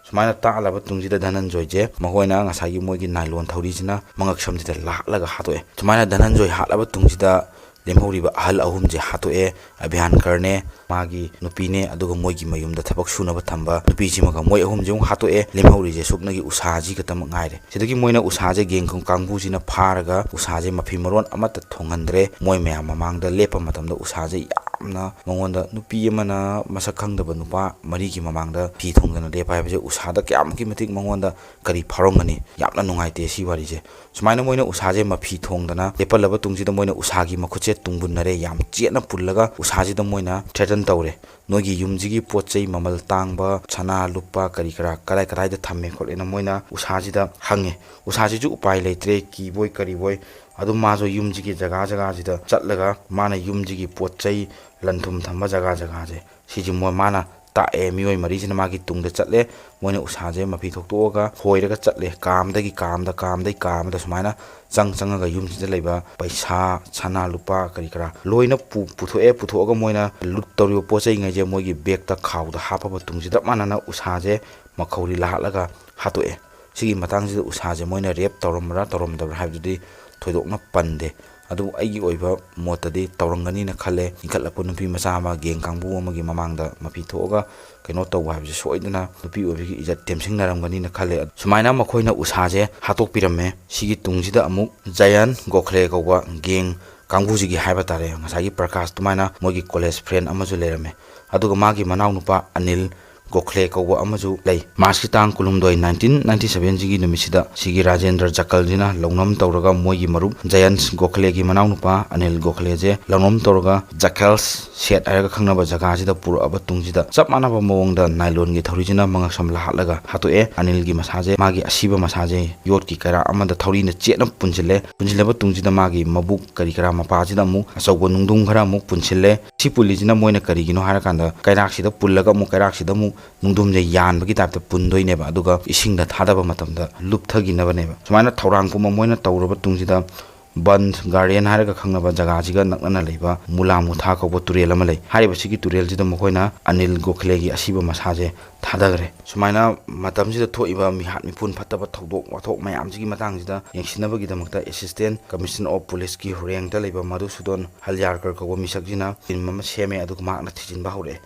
ꯁꯨꯃꯥꯏꯅ ꯇꯥꯛꯍꯜꯂꯕ ꯇꯨꯡꯁꯤꯗ ꯙꯅꯟꯖꯣꯏꯁꯦ ꯃꯈꯣꯏꯅ ꯉꯁꯥꯏꯒꯤ ꯃꯣꯏꯒꯤ ꯅꯥꯏꯂꯣꯟ ꯊꯧꯔꯤꯁꯤꯅ ꯃꯉꯛꯁꯝꯁꯤꯗ ꯂꯥꯠꯂꯒ ꯍꯥꯠꯇꯣꯛꯑꯦ꯫ ꯁꯨꯃꯥꯏꯅ ꯙꯅꯟꯖꯣꯏ ꯍꯥꯠꯂꯕ ꯇꯨꯡꯁꯤꯗ ꯂꯦꯝꯍꯧꯔꯤꯕ ꯑꯍꯜ ꯑꯍꯨꯝꯁꯦ ꯍꯥꯠꯇꯣꯛꯑꯦ꯫ ꯑꯚ꯭ꯌꯥꯟꯀꯔꯅꯦ, ꯃꯥꯒꯤ ꯅꯨꯄꯤꯅꯦ, ꯑꯗꯨꯒ ꯃꯣꯏꯒꯤ ꯃꯌꯨꯝꯗ ꯊꯕꯛ ꯁꯨꯅꯕ ꯊꯝꯕ ꯅꯨꯄꯤꯁꯤꯃꯒ ꯃꯣꯏ ꯑꯍꯨꯝꯁꯦ ꯑꯃꯨꯛ ꯍꯥꯠꯇꯣꯛꯑꯦ꯫ ꯂꯦꯝꯍꯧꯔꯤꯁꯦ ꯁꯨꯞꯅꯒꯤ ꯎꯁꯥꯁꯤ ꯈꯛꯇꯃꯛ ꯉꯥꯏꯔꯦ꯫ ꯁꯤꯗꯒꯤ ꯃꯣꯏꯅ ꯎꯁꯥꯁꯦ ꯒꯦꯡ ꯀꯥꯡꯕꯨꯁꯤꯅ ꯐꯥꯔꯒ ꯎꯁꯥꯁꯦ ꯃꯐꯤ ꯃꯔꯣꯟ ꯑꯃꯠꯇ ꯊꯣꯡꯍꯟꯗ꯭ꯔꯦ꯫ ꯃꯣꯏ ꯃꯌꯥꯝ ꯃꯃꯥꯡꯗ ꯂꯦꯞꯄ ꯃꯇꯝꯗ ꯎꯁꯥꯁꯦ ꯌꯥꯝꯅ ꯃꯉꯣꯟꯗ, ꯅꯨꯄꯤ ꯑꯃꯅ ꯃꯁꯛ ꯈꯪꯗꯕ ꯅꯨꯄꯥ ꯃꯔꯤꯒꯤ ꯃꯃꯥꯡꯗ ꯐꯤ ꯊꯣꯡꯗꯅ ꯂꯦꯞꯄ ꯍꯥꯏꯕꯁꯦ ꯎꯁꯥꯗ ꯀꯌꯥꯃꯨꯛꯀꯤ ꯃꯇꯤꯛ ꯃꯉꯣꯟꯗ ꯀꯔꯤ ꯐꯥꯎꯔꯝꯒꯅꯤ? ꯌꯥꯝꯅ ꯅꯨꯡꯉꯥꯏꯇꯦ ꯁꯤ ꯋꯥꯔꯤꯁꯦ꯫ ꯁꯨꯃꯥꯏꯅ ꯃꯣꯏꯅ ꯎꯁꯥꯁꯦ ꯃꯐꯤ ꯊꯣꯡꯗꯅ ꯂꯦꯞꯍꯜꯂꯕ ꯇꯨꯡꯁꯤꯗ ꯃꯣꯏꯅ ꯎꯁꯥꯒꯤ ꯃꯈꯨꯠꯁꯦ ꯇꯨꯡꯕꯨꯟꯅꯔꯦ, ꯌꯥꯝ ꯆꯦꯠꯅ ꯄꯨꯜꯂꯒ ꯎꯁꯥꯁꯤꯗ ꯃꯣꯏꯅ threaten ꯇꯧꯔꯦ꯫ "ꯅꯣꯏꯒꯤ ꯌꯨꯝꯁꯤꯒꯤ ꯄꯣꯠ ꯆꯩ ꯃꯃꯜ ꯇꯥꯡꯕ, ꯁꯅꯥ ꯂꯨꯄꯥ ꯀꯔꯤ ꯀꯔꯥ ꯀꯗꯥꯏ ꯀꯗꯥꯏꯗ ꯊꯝꯃꯦ ꯈꯣꯠꯂꯦꯅ" ꯃꯣꯏꯅ ꯎꯁꯥꯁꯤꯗ ꯍꯪꯉꯦ꯫ ꯎꯁꯥꯁꯤꯁꯨ ꯎꯄꯥꯏ ꯂꯩꯇ꯭ꯔꯦ, ꯀꯤꯕꯣꯏ ꯀꯔꯤꯕꯣꯏ꯫ ꯑꯗꯨꯝ ꯃꯥꯁꯨ ꯌꯨꯝꯁꯤꯒꯤ ꯖꯒꯥ ꯖꯒꯥꯁꯤꯗ ꯆꯠꯂꯒ ꯃꯥꯅ ꯌꯨꯝꯁꯤꯒꯤ ꯄꯣꯠ ꯆꯩ ꯂꯟ ꯊꯨꯝ ꯊꯝꯕ ꯖꯒꯥ ꯖꯒꯥꯁꯦ ꯁꯤꯁꯦ ꯃꯣꯏ, ꯃꯥꯅ ꯇꯥꯛꯑꯦ꯫ ꯃꯤꯑꯣꯏ ꯃꯔꯤꯁꯤꯅ ꯃꯥꯒꯤ ꯇꯨꯡꯗ ꯆꯠꯂꯦ꯫ ꯃꯣꯏꯅ ꯎꯁꯥꯁꯦ ꯃꯐꯤ ꯊꯣꯛꯇꯣꯛꯑꯒ ꯍꯣꯏꯔꯒ ꯆꯠꯂꯦ꯫ ꯀꯥ ꯑꯃꯗꯒꯤ ꯀꯥ ꯑꯃꯗ, ꯀꯥ ꯑꯃꯗꯒꯤ ꯀꯥ ꯑꯃꯗ ꯁꯨꯃꯥꯏꯅ ꯆꯪ ꯆꯪꯉꯒ ꯌꯨꯝꯁꯤꯗ ꯂꯩꯕ ꯄꯩꯁꯥ, ꯁꯅꯥ ꯂꯨꯄꯥ ꯀꯔꯤ ꯀꯔꯥ ꯂꯣꯏꯅ ꯄꯨ-, ꯄꯨꯊꯣꯛꯑꯦ꯫ ꯄꯨꯊꯣꯛꯑꯒ ꯃꯣꯏꯅ ꯂꯨꯠ ꯇꯧꯔꯤꯕ ꯄꯣꯠ ꯆꯩꯉꯩꯁꯦ ꯃꯣꯏꯒꯤ ꯕꯦꯒꯇ ꯈꯥꯎꯗ ꯍꯥꯞꯄꯕ ꯇꯨꯡꯁꯤꯗ ꯆꯞ ꯃꯥꯟꯅꯅ ꯎꯁꯥꯁꯦ ꯃꯈꯧꯔꯤ ꯂꯥꯛꯍꯠꯂꯒ ꯍꯥꯠꯇꯣꯛꯑꯦ꯫ ꯁꯤꯒꯤ ꯃꯇꯥꯡꯁꯤꯗ ꯎꯁꯥꯁꯦ ꯃꯣꯏꯅ ꯔꯦꯞ ꯇꯧꯔꯝꯕ꯭ꯔꯥ ꯇꯧꯔꯝꯗꯕ꯭ꯔꯥ ꯍꯥꯏꯕꯗꯨꯗꯤ ꯊꯣꯏꯗꯣꯛꯅ ꯄꯟꯗꯦ꯫ ꯑꯗꯨꯕꯨ ꯑꯩꯒꯤ ꯑꯣꯏꯕ ꯃꯣꯠꯇꯗꯤ ꯇꯧꯔꯝꯒꯅꯤꯅ ꯈꯜꯂꯦ꯫ ꯏꯟꯈꯠꯂꯛꯄ ꯅꯨꯄꯤ ꯃꯆꯥ ꯑꯃ ꯒꯦꯡ ꯀꯥꯡꯕꯨ ꯑꯃꯒꯤ ꯃꯃꯥꯡꯗ ꯃꯐꯤ ꯊꯣꯛꯑꯒ ꯀꯩꯅꯣ ꯇꯧꯕ ꯍꯥꯏꯕꯁꯦ ꯁꯣꯏꯗꯅ ꯅꯨꯄꯤ ꯑꯣꯏꯕꯒꯤ ꯏꯖꯠ ꯇꯦꯝꯁꯤꯡꯅꯔꯝꯒꯅꯤꯅ ꯈꯜꯂꯦ꯫ ꯁꯨꯃꯥꯏꯅ ꯃꯈꯣꯏꯅ ꯎꯁꯥꯁꯦ ꯍꯥꯠꯇꯣꯛꯄꯤꯔꯝꯃꯦ꯫ ꯁꯤꯒꯤ ꯇꯨꯡꯁꯤꯗ ꯑꯃꯨꯛ ꯖꯌꯟ ꯒꯣꯈꯂꯦ ꯀꯧꯕ ꯒꯦꯡ ꯀꯥꯡꯕꯨꯁꯤꯒꯤ ꯍꯥꯏꯕ ꯇꯥꯔꯦ, ꯉꯁꯥꯏꯒꯤ ꯄ꯭ꯔꯀꯥꯁ ꯑꯗꯨꯃꯥꯏꯅ ꯃꯣꯏꯒꯤ ꯀꯣꯂꯦꯖ ꯐ꯭ꯔꯦꯟ ꯑꯃꯁꯨ ꯂꯩꯔꯝꯃꯦ꯫ ꯑꯗꯨꯒ ꯃꯥꯒꯤ ꯃꯅꯥꯎꯅꯨꯄꯥ ꯑꯅꯤꯜ ꯒꯣꯈꯂꯦ ꯀꯧꯕ ꯑꯃꯁꯨ ꯂꯩ꯫ ꯃꯥꯔꯆꯀꯤ ꯇꯥꯡ ꯀꯨꯟꯍꯨꯝꯗꯣꯏ, ꯅꯥꯏꯟꯇꯤꯟ ꯅꯥꯏꯟꯇꯤ ꯁꯚꯦꯟꯁꯤꯒꯤ ꯅꯨꯃꯤꯠꯁꯤꯗ ꯁꯤꯒꯤ ꯔꯥꯖꯦꯟꯗ꯭ꯔ ꯖꯀꯜꯁꯤꯅ ꯂꯧꯅꯝ ꯇꯧꯔꯒ ꯃꯣꯏꯒꯤ ꯃꯔꯨꯞ ꯖꯌꯟꯁ ꯒꯣꯈꯂꯦꯒꯤ ꯃꯅꯥꯎꯅꯨꯄꯥ ꯑꯅꯤꯜ ꯒꯣꯈꯂꯦꯁꯦ ꯂꯧꯅꯝ ꯇꯧꯔꯒ ꯖꯀꯦꯜꯁ ꯁꯦꯠ ꯍꯥꯏꯔꯒ ꯈꯪꯅꯕ ꯖꯒꯥꯁꯤꯗ ꯄꯨꯔꯛꯑꯕ ꯇꯨꯡꯁꯤꯗ ꯆꯞ ꯃꯥꯟꯅꯕ ꯃꯑꯣꯡꯗ ꯅꯥꯏꯂꯣꯟꯒꯤ ꯊꯧꯔꯤꯁꯤꯅ ꯃꯉꯛꯁꯝ ꯂꯥꯍꯠꯂꯒ ꯍꯥꯠꯇꯣꯛꯑꯦ꯫ ꯑꯅꯤꯜꯒꯤ ꯃꯁꯥꯁꯦ, ꯃꯥꯒꯤ ꯑꯁꯤꯕ ꯃꯁꯥꯁꯦ ꯌꯣꯠꯀꯤ ꯀꯩꯔꯥꯛ ꯑꯃꯗ ꯊꯧꯔꯤꯅ ꯆꯦꯠꯅ ꯄꯨꯟꯁꯤꯜꯂꯦ꯫ ꯄꯨꯟꯁꯤꯜꯂꯕ ꯇꯨꯡꯁꯤꯗ ꯃꯥꯒꯤ ꯃꯕꯨꯛ ꯀꯔꯤ ꯀꯔꯥ ꯃꯄꯥꯁꯤꯗ ꯑꯃꯨꯛ ꯑꯆꯧꯕ ꯅꯨꯡꯗꯨꯝ ꯈꯔ ꯑꯃꯨꯛ ꯄꯨꯟꯁꯤꯜꯂꯦ꯫ ꯁꯤ ꯄꯨꯜꯂꯤꯁꯤꯅ ꯃꯣꯏꯅ ꯀꯔꯤꯒꯤꯅꯣ ꯍꯥꯏꯔꯀꯥꯟꯗ ꯀꯩꯔꯥꯛꯁꯤꯗ ꯄꯨꯜꯂꯒ ꯑꯃꯨꯛ ꯀꯩꯔꯥꯛꯁꯤꯗ ꯑꯃꯨꯛ ꯅꯨꯡꯗꯨꯝꯁꯦ ꯌꯥꯟꯕꯒꯤ ꯇꯥꯏꯞꯇ ꯄꯨꯟꯗꯣꯏꯅꯦꯕ, ꯑꯗꯨꯒ ꯏꯁꯤꯡꯗ ꯊꯥꯗꯕ ꯃꯇꯝꯗ ꯂꯨꯞꯊꯈꯤꯅꯕꯅꯦꯕ꯫ ꯁꯨꯃꯥꯏꯅ ꯊꯧꯔꯥꯡ ꯄꯨꯝꯕ ꯃꯣꯏꯅ ꯇꯧꯔꯕ ꯇꯨꯡꯁꯤꯗ ꯕꯟ ꯒꯥꯔꯗꯦꯟ ꯍꯥꯏꯔꯒ ꯈꯪꯅꯕ ꯖꯒꯥꯁꯤꯒ ꯅꯛꯅꯅ ꯂꯩꯕ ꯃꯨꯂꯥ ꯃꯨꯊꯥ ꯀꯧꯕ ꯇꯨꯔꯦꯜ ꯑꯃ ꯂꯩ꯫ ꯍꯥꯏꯔꯤꯕꯁꯤꯒꯤ ꯇꯨꯔꯦꯜꯁꯤꯗ ꯃꯈꯣꯏꯅ ꯑꯅꯤꯜ ꯒꯣꯈꯂꯦꯒꯤ ꯑꯁꯤꯕ ꯃꯁꯥꯁꯦ ꯊꯥꯗꯈ꯭ꯔꯦ꯫ ꯁꯨꯃꯥꯏꯅ ꯃꯇꯝꯁꯤꯗ ꯊꯣꯛꯏꯕ ꯃꯤꯍꯥꯠ ꯃꯤꯄꯨꯟ ꯐꯠꯇꯕ ꯊꯧꯗꯣꯛ ꯋꯥꯊꯣꯛ ꯃꯌꯥꯝꯁꯤꯒꯤ ꯃꯇꯥꯡꯁꯤꯗ ꯌꯦꯡꯁꯤꯟꯅꯕꯒꯤꯗꯃꯛꯇ Assistant Commissioner of Policeꯀꯤ ꯔꯦꯡꯛꯇ ꯂꯩꯕ ꯃꯙꯨꯁꯨꯗꯟ ꯍꯜꯌꯥꯔꯀꯔ ꯀꯧꯕ ꯃꯤꯁꯛꯁꯤꯅ ꯇꯤꯝ ꯑꯃ ꯁꯦꯝꯃꯦ, ꯑꯗꯨꯒ ꯃꯍꯥꯛꯅ ꯊꯤꯖꯤꯟꯕ ꯍꯧꯔꯛꯑꯦ꯫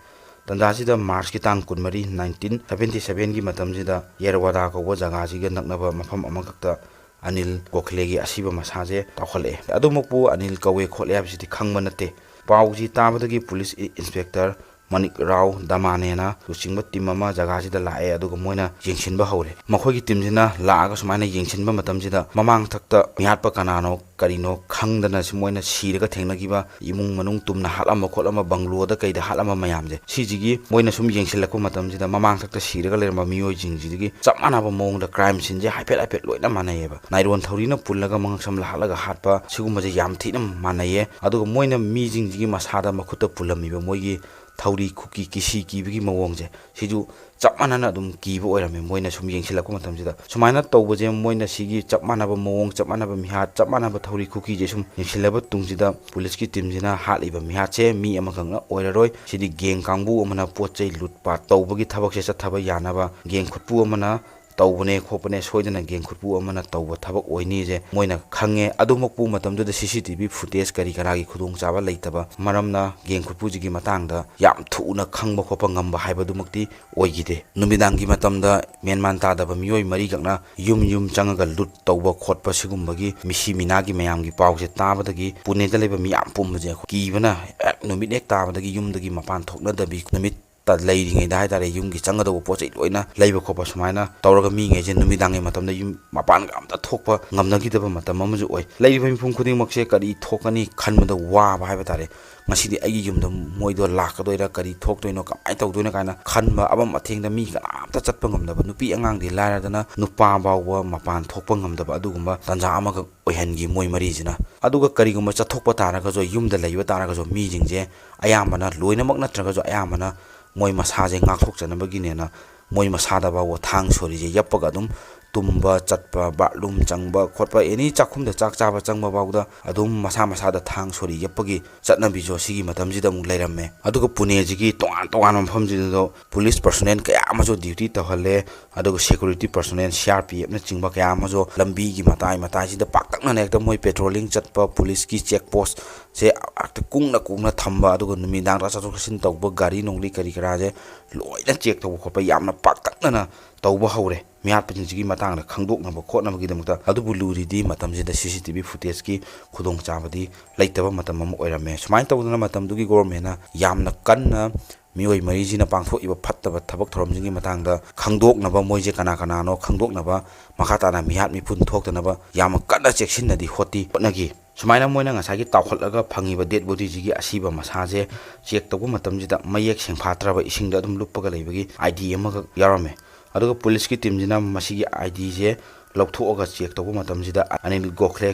ꯇꯟꯖꯥꯁꯤꯗ ꯃꯥꯔꯆꯀꯤ ꯇꯥꯡ ꯀꯨꯟꯃꯔꯤ, ꯅꯥꯏꯟꯇꯤꯟ ꯁꯚꯦꯟꯇꯤ ꯁꯚꯦꯟꯒꯤ ꯃꯇꯝꯁꯤꯗ ꯌꯦꯔꯋꯥꯗꯥ ꯀꯧꯕ ꯖꯒꯥꯁꯤꯒ ꯅꯛꯅꯕ ꯃꯐꯝ ꯑꯃꯈꯛꯇ ꯑꯅꯤꯜ ꯒꯣꯈꯂꯦꯒꯤ ꯑꯁꯤꯕ ꯃꯁꯥꯁꯦ ꯇꯥꯎꯈꯠꯂꯛꯑꯦ꯫ ꯑꯗꯨꯃꯛꯄꯨ ꯑꯅꯤꯜ ꯀꯧꯋꯦ ꯈꯣꯠꯂꯦ ꯍꯥꯏꯕꯁꯤꯗꯤ ꯈꯪꯕ ꯅꯠꯇꯦ꯫ ꯄꯥꯎꯁꯤ ꯇꯥꯕꯗꯒꯤ police E-, inspector Manik Rao ꯗꯃꯥꯅꯦꯅ ꯂꯨꯆꯤꯡꯕ ꯇꯤꯝ ꯑꯃ ꯖꯒꯥꯁꯤꯗ ꯂꯥꯛꯑꯦ, ꯑꯗꯨꯒ ꯃꯣꯏꯅ ꯌꯦꯡꯁꯤꯟꯕ ꯍꯧꯔꯦ꯫ ꯃꯈꯣꯏꯒꯤ ꯇꯤꯝꯁꯤꯅ ꯂꯥꯛꯑꯒ ꯁꯨꯃꯥꯏꯅ ꯌꯦꯡꯁꯤꯟꯕ ꯃꯇꯝꯁꯤꯗ ꯃꯃꯥꯡꯊꯛꯇ ꯃꯤꯍꯥꯠꯄ ꯀꯅꯥꯅꯣ ꯀꯔꯤꯅꯣ ꯈꯪꯗꯅ ꯁꯤ ꯃꯣꯏꯅ ꯁꯤꯔꯒ ꯊꯦꯡꯅꯈꯤꯕ ꯏꯃꯨꯡ ꯃꯅꯨꯡ ꯇꯨꯝꯅ ꯍꯥꯠꯂꯝꯕ ꯈꯣꯠꯂꯝꯕ, ꯕꯪꯒ꯭ꯂꯣꯗ ꯀꯩꯗ ꯍꯥꯠꯂꯝꯕ ꯃꯌꯥꯝꯁꯦ, ꯁꯤꯁꯤꯒꯤ ꯃꯣꯏꯅ ꯁꯨꯝ ꯌꯦꯡꯁꯤꯜꯂꯛꯄ ꯃꯇꯝꯁꯤꯗ ꯃꯃꯥꯡꯊꯛꯇ ꯁꯤꯔꯒ ꯂꯩꯔꯝꯕ ꯃꯤꯑꯣꯏꯁꯤꯡꯁꯤꯗꯒꯤ ꯆꯞ ꯃꯥꯟꯅꯕ ꯃꯑꯣꯡꯗ ꯀ꯭ꯔꯥꯏꯝ ꯁꯤꯟꯁꯦ ꯍꯥꯏꯐꯦꯠ ꯍꯥꯏꯐꯦꯠ ꯂꯣꯏꯅ ꯃꯥꯟꯅꯩꯌꯦꯕ꯫ ꯅꯥꯏꯔꯣꯟ ꯊꯧꯔꯤꯅ ꯄꯨꯜꯂꯒ ꯃꯉꯛꯁꯝ ꯂꯥꯍꯠꯂꯒ ꯍꯥꯠꯄ ꯁꯤꯒꯨꯝꯕꯁꯦ ꯌꯥꯝ ꯊꯤꯅ ꯃꯥꯟꯅꯩꯌꯦ꯫ ꯑꯗꯨꯒ ꯃꯣꯏꯅ ꯃꯤꯁꯤꯡꯁꯤꯒꯤ ꯃꯁꯥꯗ ꯃꯈꯨꯠꯇ ꯄꯨꯜꯂꯝꯃꯤꯕ ꯃꯣꯏꯒꯤ ꯊꯧꯔꯤ ꯈꯨꯀꯤ, ꯀꯤꯁꯤ ꯀꯤꯕꯒꯤ ꯃꯑꯣꯡꯁꯦ, ꯁꯤꯁꯨ ꯆꯞ ꯃꯥꯟꯅꯅ ꯑꯗꯨꯝ ꯀꯤꯕ ꯑꯣꯏꯔꯝꯃꯦ꯫ ꯃꯣꯏꯅ ꯁꯨꯝ ꯌꯦꯡꯁꯤꯜꯂꯛꯄ ꯃꯇꯝꯁꯤꯗ ꯁꯨꯃꯥꯏꯅ ꯇꯧꯕꯁꯦ, ꯃꯣꯏꯅ ꯁꯤꯒꯤ ꯆꯞ ꯃꯥꯟꯅꯕ ꯃꯑꯣꯡ, ꯆꯞ ꯃꯥꯟꯅꯕ ꯃꯤꯍꯥꯠ, ꯆꯞ ꯃꯥꯟꯅꯕ ꯊꯧꯔꯤ ꯈꯨꯀꯤꯁꯦ ꯁꯨꯝ ꯌꯦꯡꯁꯤꯜꯂꯕ ꯇꯨꯡꯁꯤꯗ, ꯄꯨꯂꯤꯁꯀꯤ ꯇꯤꯝꯁꯤꯅ ꯍꯥꯠꯂꯤꯕ ꯃꯤꯍꯥꯠꯁꯦ ꯃꯤ ꯑꯃꯈꯛꯅ ꯑꯣꯏꯔꯔꯣꯏ꯫ ꯁꯤꯗꯤ ꯒꯦꯡ ꯀꯥꯡꯕꯨ ꯑꯃꯅ ꯄꯣꯠ ꯆꯩ ꯂꯨꯠꯄ ꯇꯧꯕꯒꯤ ꯊꯕꯛꯁꯦ ꯆꯠꯊꯕ ꯌꯥꯅꯕ, ꯒꯦꯡ ꯈꯨꯠꯄꯨ ꯑꯃꯅ ꯇꯧꯕꯅꯦ ꯈꯣꯠꯄꯅꯦ, ꯁꯣꯏꯗꯅ ꯒꯦꯡ ꯈꯨꯠꯄꯨ ꯑꯃꯅ ꯇꯧꯕ ꯊꯕꯛ ꯑꯣꯏꯅꯤꯁꯦ ꯃꯣꯏꯅ ꯈꯪꯉꯦ꯫ ꯑꯗꯨꯃꯛꯄꯨ ꯃꯇꯝꯗꯨꯗ ꯁꯤ ꯁꯤ ꯇꯤ ꯚꯤ ꯐꯨꯇꯦꯖ ꯀꯔꯤ ꯀꯔꯥꯒꯤ ꯈꯨꯗꯣꯡꯆꯥꯕ ꯂꯩꯇꯕ ꯃꯔꯝꯅ ꯒꯦꯡ ꯈꯨꯠꯄꯨꯁꯤꯒꯤ ꯃꯇꯥꯡꯗ ꯌꯥꯝ ꯊꯨꯅ ꯈꯪꯕ ꯈꯣꯠꯄ ꯉꯝꯕ ꯍꯥꯏꯕꯗꯨꯃꯛꯇꯤ ꯑꯣꯏꯈꯤꯗꯦ꯫ ꯅꯨꯃꯤꯗꯥꯡꯒꯤ ꯃꯇꯝꯗ ꯃꯦꯟꯃꯥꯟ ꯇꯥꯗꯕ ꯃꯤꯑꯣꯏ ꯃꯔꯤꯈꯛꯅ ꯌꯨꯝ ꯌꯨꯝ ꯆꯪꯉꯒ ꯂꯨꯠ ꯇꯧꯕ ꯈꯣꯠꯄ ꯁꯤꯒꯨꯝꯕꯒꯤ ꯃꯤꯁꯤ ꯃꯤꯅꯥꯒꯤ ꯃꯌꯥꯝꯒꯤ ꯄꯥꯎꯁꯦ ꯇꯥꯕꯗꯒꯤ ꯄꯨꯅꯦꯗ ꯂꯩꯕ ꯃꯤꯌꯥꯝ ꯄꯨꯝꯕꯁꯦ ꯑꯩꯈꯣꯏ ꯀꯤꯕꯅ ꯍꯦꯛ ꯅꯨꯃꯤꯠ ꯍꯦꯛ ꯇꯥꯕꯗꯒꯤ ꯌꯨꯝꯗꯒꯤ ꯃꯄꯥꯟ ꯊꯣꯛꯅꯗꯕꯤ, ꯅꯨꯃꯤꯠ ꯇ ꯂꯩꯔꯤꯉꯩꯗ ꯍꯥꯏꯇꯥꯔꯦ, ꯌꯨꯝꯒꯤ ꯆꯪꯒꯗꯧꯕ ꯄꯣꯠ ꯆꯩ ꯂꯣꯏꯅ ꯂꯩꯕ ꯈꯣꯠꯄ ꯁꯨꯃꯥꯏꯅ ꯇꯧꯔꯒ ꯃꯤꯉꯩꯁꯦ ꯅꯨꯃꯤꯗꯥꯡꯒꯤ ꯃꯇꯝꯗ ꯌꯨꯝ ꯃꯄꯥꯟꯒ ꯑꯝꯇ ꯊꯣꯛꯄ ꯉꯝꯅꯈꯤꯗꯕ ꯃꯇꯝ ꯑꯃꯁꯨ ꯑꯣꯏ꯫ ꯂꯩꯔꯤꯕ ꯃꯤꯄꯨꯝ ꯈꯨꯗꯤꯡꯃꯛꯁꯦ ꯀꯔꯤ ꯊꯣꯛꯀꯅꯤ ꯈꯟꯕꯗ ꯋꯥꯕ ꯍꯥꯏꯕ ꯇꯥꯔꯦ꯫ ꯉꯁꯤꯗꯤ ꯑꯩꯒꯤ ꯌꯨꯝꯗ ꯃꯣꯏꯗꯣ ꯂꯥꯛꯀꯗꯣꯏꯔꯥ, ꯀꯔꯤ ꯊꯣꯛꯇꯣꯏꯅꯣ, ꯀꯃꯥꯏꯅ ꯇꯧꯗꯣꯏꯅꯣ ꯀꯥꯏꯅ ꯈꯟꯕ, ꯑꯃꯝ ꯑꯊꯦꯡꯗ ꯃꯤ ꯀꯅꯥꯝꯇ ꯆꯠꯄ ꯉꯝꯗꯕ, ꯅꯨꯄꯤ ꯑꯉꯥꯡꯗꯤ ꯂꯥꯏꯔꯗꯅ ꯅꯨꯄꯥ ꯐꯥꯎꯕ ꯃꯄꯥꯟ ꯊꯣꯛꯄ ꯉꯝꯗꯕ ꯑꯗꯨꯒꯨꯝꯕ ꯇꯥꯟꯖꯥ ꯑꯃꯈꯛ ꯑꯣꯏꯍꯟꯈꯤ ꯃꯣꯏ ꯃꯔꯤꯁꯤꯅ꯫ ꯑꯗꯨꯒ ꯀꯔꯤꯒꯨꯝꯕ ꯆꯠꯊꯣꯛꯄ ꯇꯥꯔꯒꯁꯨ, ꯌꯨꯝꯗ ꯂꯩꯕ ꯇꯥꯔꯒꯁꯨ, ꯃꯤꯁꯤꯡꯁꯦ ꯑꯌꯥꯝꯕꯅ, ꯂꯣꯏꯅꯃꯛ ꯅꯠꯇ꯭ꯔꯒꯁꯨ ꯑꯌꯥꯝꯕꯅ ꯃꯣꯏ ꯃꯁꯥꯁꯦ ꯉꯥꯛꯊꯣꯛꯆꯅꯕꯒꯤꯅꯦꯅ ꯃꯣꯏ ꯃꯁꯥꯗ ꯐꯥꯎꯕ ꯊꯥꯡ ꯁꯣꯔꯤꯁꯦ ꯌꯞꯄꯒ ꯑꯗꯨꯝ ꯇꯨꯝꯕ ꯆꯠꯄ, ꯕꯥꯠꯔꯨꯝ ꯆꯪꯕ ꯈꯣꯠꯄ, ꯑꯦꯅꯤ ꯆꯥꯛꯈꯨꯝꯗ ꯆꯥꯛ ꯆꯥꯕ ꯆꯪꯕ ꯐꯥꯎꯗ ꯑꯗꯨꯝ ꯃꯁꯥ ꯃꯁꯥꯗ ꯊꯥꯡ ꯁꯣꯔꯤ ꯌꯞꯄꯒꯤ ꯆꯠꯅꯕꯤꯁꯨ ꯑꯁꯤꯒꯤ ꯃꯇꯝꯁꯤꯗ ꯑꯃꯨꯛ ꯂꯩꯔꯝꯃꯦ꯫ ꯑꯗꯨꯒ ꯄꯨꯅꯦꯁꯤꯒꯤ ꯇꯣꯉꯥꯟ ꯇꯣꯉꯥꯟꯕ ꯃꯐꯝꯁꯤꯡꯗꯁꯨ ꯄꯨꯂꯤꯁ ꯄꯔꯁꯣꯅꯦꯜ ꯀꯌꯥ ꯑꯃꯁꯨ ꯗ꯭ꯌꯨꯇꯤ ꯇꯧꯍꯜꯂꯦ꯫ ꯑꯗꯨꯒ security personnel, C R P ꯑꯦꯐꯅꯆꯤꯡꯕ ꯀꯌꯥ ꯑꯃꯁꯨ ꯂꯝꯕꯤꯒꯤ ꯃꯇꯥꯏ ꯃꯇꯥꯏꯁꯤꯗ ꯄꯥꯛꯇꯛꯅꯅ ꯍꯦꯛꯇ ꯃꯣꯏ ꯄꯦꯇ꯭ꯔꯣꯂꯤꯡ ꯆꯠꯄ ꯄꯨꯂꯤꯁꯀꯤ ꯆꯦꯛ ꯄꯣꯁꯁꯦ ꯍꯦꯛꯇ ꯀꯨꯡꯅ ꯀꯨꯡꯅ ꯊꯝꯕ, ꯑꯗꯨꯒ ꯅꯨꯃꯤꯗꯥꯡꯗ ꯆꯠꯊꯣꯛ ꯆꯠꯁꯤꯟ ꯇꯧꯕ ꯒꯥꯔꯤ ꯅꯨꯡꯂꯤ ꯀꯔꯤ ꯀꯔꯥꯁꯦ ꯂꯣꯏꯅ ꯆꯦꯛ ꯇꯧꯕ ꯈꯣꯠꯄ ꯌꯥꯝꯅ ꯄꯥꯛꯇꯛꯅꯅ ꯇꯧꯕ ꯍꯧꯔꯦ꯫ ꯃꯤꯍꯥꯠꯄꯁꯤꯡꯁꯤꯒꯤ ꯃꯇꯥꯡꯗ ꯈꯪꯗꯣꯛꯅꯕ ꯈꯣꯠꯅꯕꯒꯤꯗꯃꯛꯇ꯫ ꯑꯗꯨꯕꯨ ꯂꯨꯔꯤꯗꯤ ꯃꯇꯝꯁꯤꯗ ꯁꯤ ꯁꯤ ꯇꯤ ꯚꯤ ꯐꯨꯇꯦꯖꯀꯤ ꯈꯨꯗꯣꯡꯆꯥꯕꯗꯤ ꯂꯩꯇꯕ ꯃꯇꯝ ꯑꯃ ꯑꯣꯏꯔꯝꯃꯦ꯫ ꯁꯨꯃꯥꯏꯅ ꯇꯧꯗꯅ ꯃꯇꯝꯗꯨꯒꯤ ꯒꯣꯚꯔꯟꯃꯦꯟꯅ ꯌꯥꯝꯅ ꯀꯟꯅ ꯃꯤꯑꯣꯏ ꯃꯔꯤꯁꯤꯅ ꯄꯥꯡꯊꯣꯛꯏꯕ ꯐꯠꯇꯕ ꯊꯕꯛ ꯊꯧꯔꯝꯁꯤꯡꯒꯤ ꯃꯇꯥꯡꯗ ꯈꯪꯗꯣꯛꯅꯕ, ꯃꯣꯏꯁꯦ ꯀꯅꯥ ꯀꯅꯥꯅꯣ ꯈꯪꯗꯣꯛꯅꯕ, ꯃꯈꯥ ꯇꯥꯅ ꯃꯤꯍꯥꯠ ꯃꯤꯄꯨꯟ ꯊꯣꯛꯇꯅꯕ ꯌꯥꯝꯅ ꯀꯟꯅ ꯆꯦꯛꯁꯤꯟꯅꯗꯤ ꯍꯣꯠꯇꯤ ꯍꯣꯠꯅꯈꯤ꯫ ꯁꯨꯃꯥꯏꯅ ꯃꯣꯏꯅ ꯉꯁꯥꯏꯒꯤ ꯇꯥꯎꯈꯠꯂꯒ ꯐꯪꯉꯤꯕ ꯗꯦꯗ ꯕꯣꯗꯤꯁꯤꯒꯤ ꯑꯁꯤꯕ ꯃꯁꯥꯁꯦ ꯆꯦꯛ ꯇꯧꯕ ꯃꯇꯝꯁꯤꯗ ꯃꯌꯦꯛ ꯁꯦꯡꯐꯥꯠꯇ꯭ꯔꯕ ꯏꯁꯤꯡꯗ ꯑꯗꯨꯝ ꯂꯨꯞꯄꯒ ꯂꯩꯕꯒꯤ ꯑꯥꯏ ꯗꯤ ꯑꯃꯈꯛ ꯌꯥꯎꯔꯝꯃꯦ꯫ ꯑꯗꯨꯒ ꯄꯨꯂꯤꯁꯀꯤ ꯇꯤꯝꯁꯤꯅ ꯃꯁꯤꯒꯤ ꯑꯥꯏ ꯗꯤꯁꯦ ꯂꯧꯊꯣꯛꯑꯒ ꯆꯦꯛ ꯇꯧꯕ ꯃꯇꯝꯁꯤꯗ ꯑꯅꯤꯜ ꯒꯣꯈꯂꯦ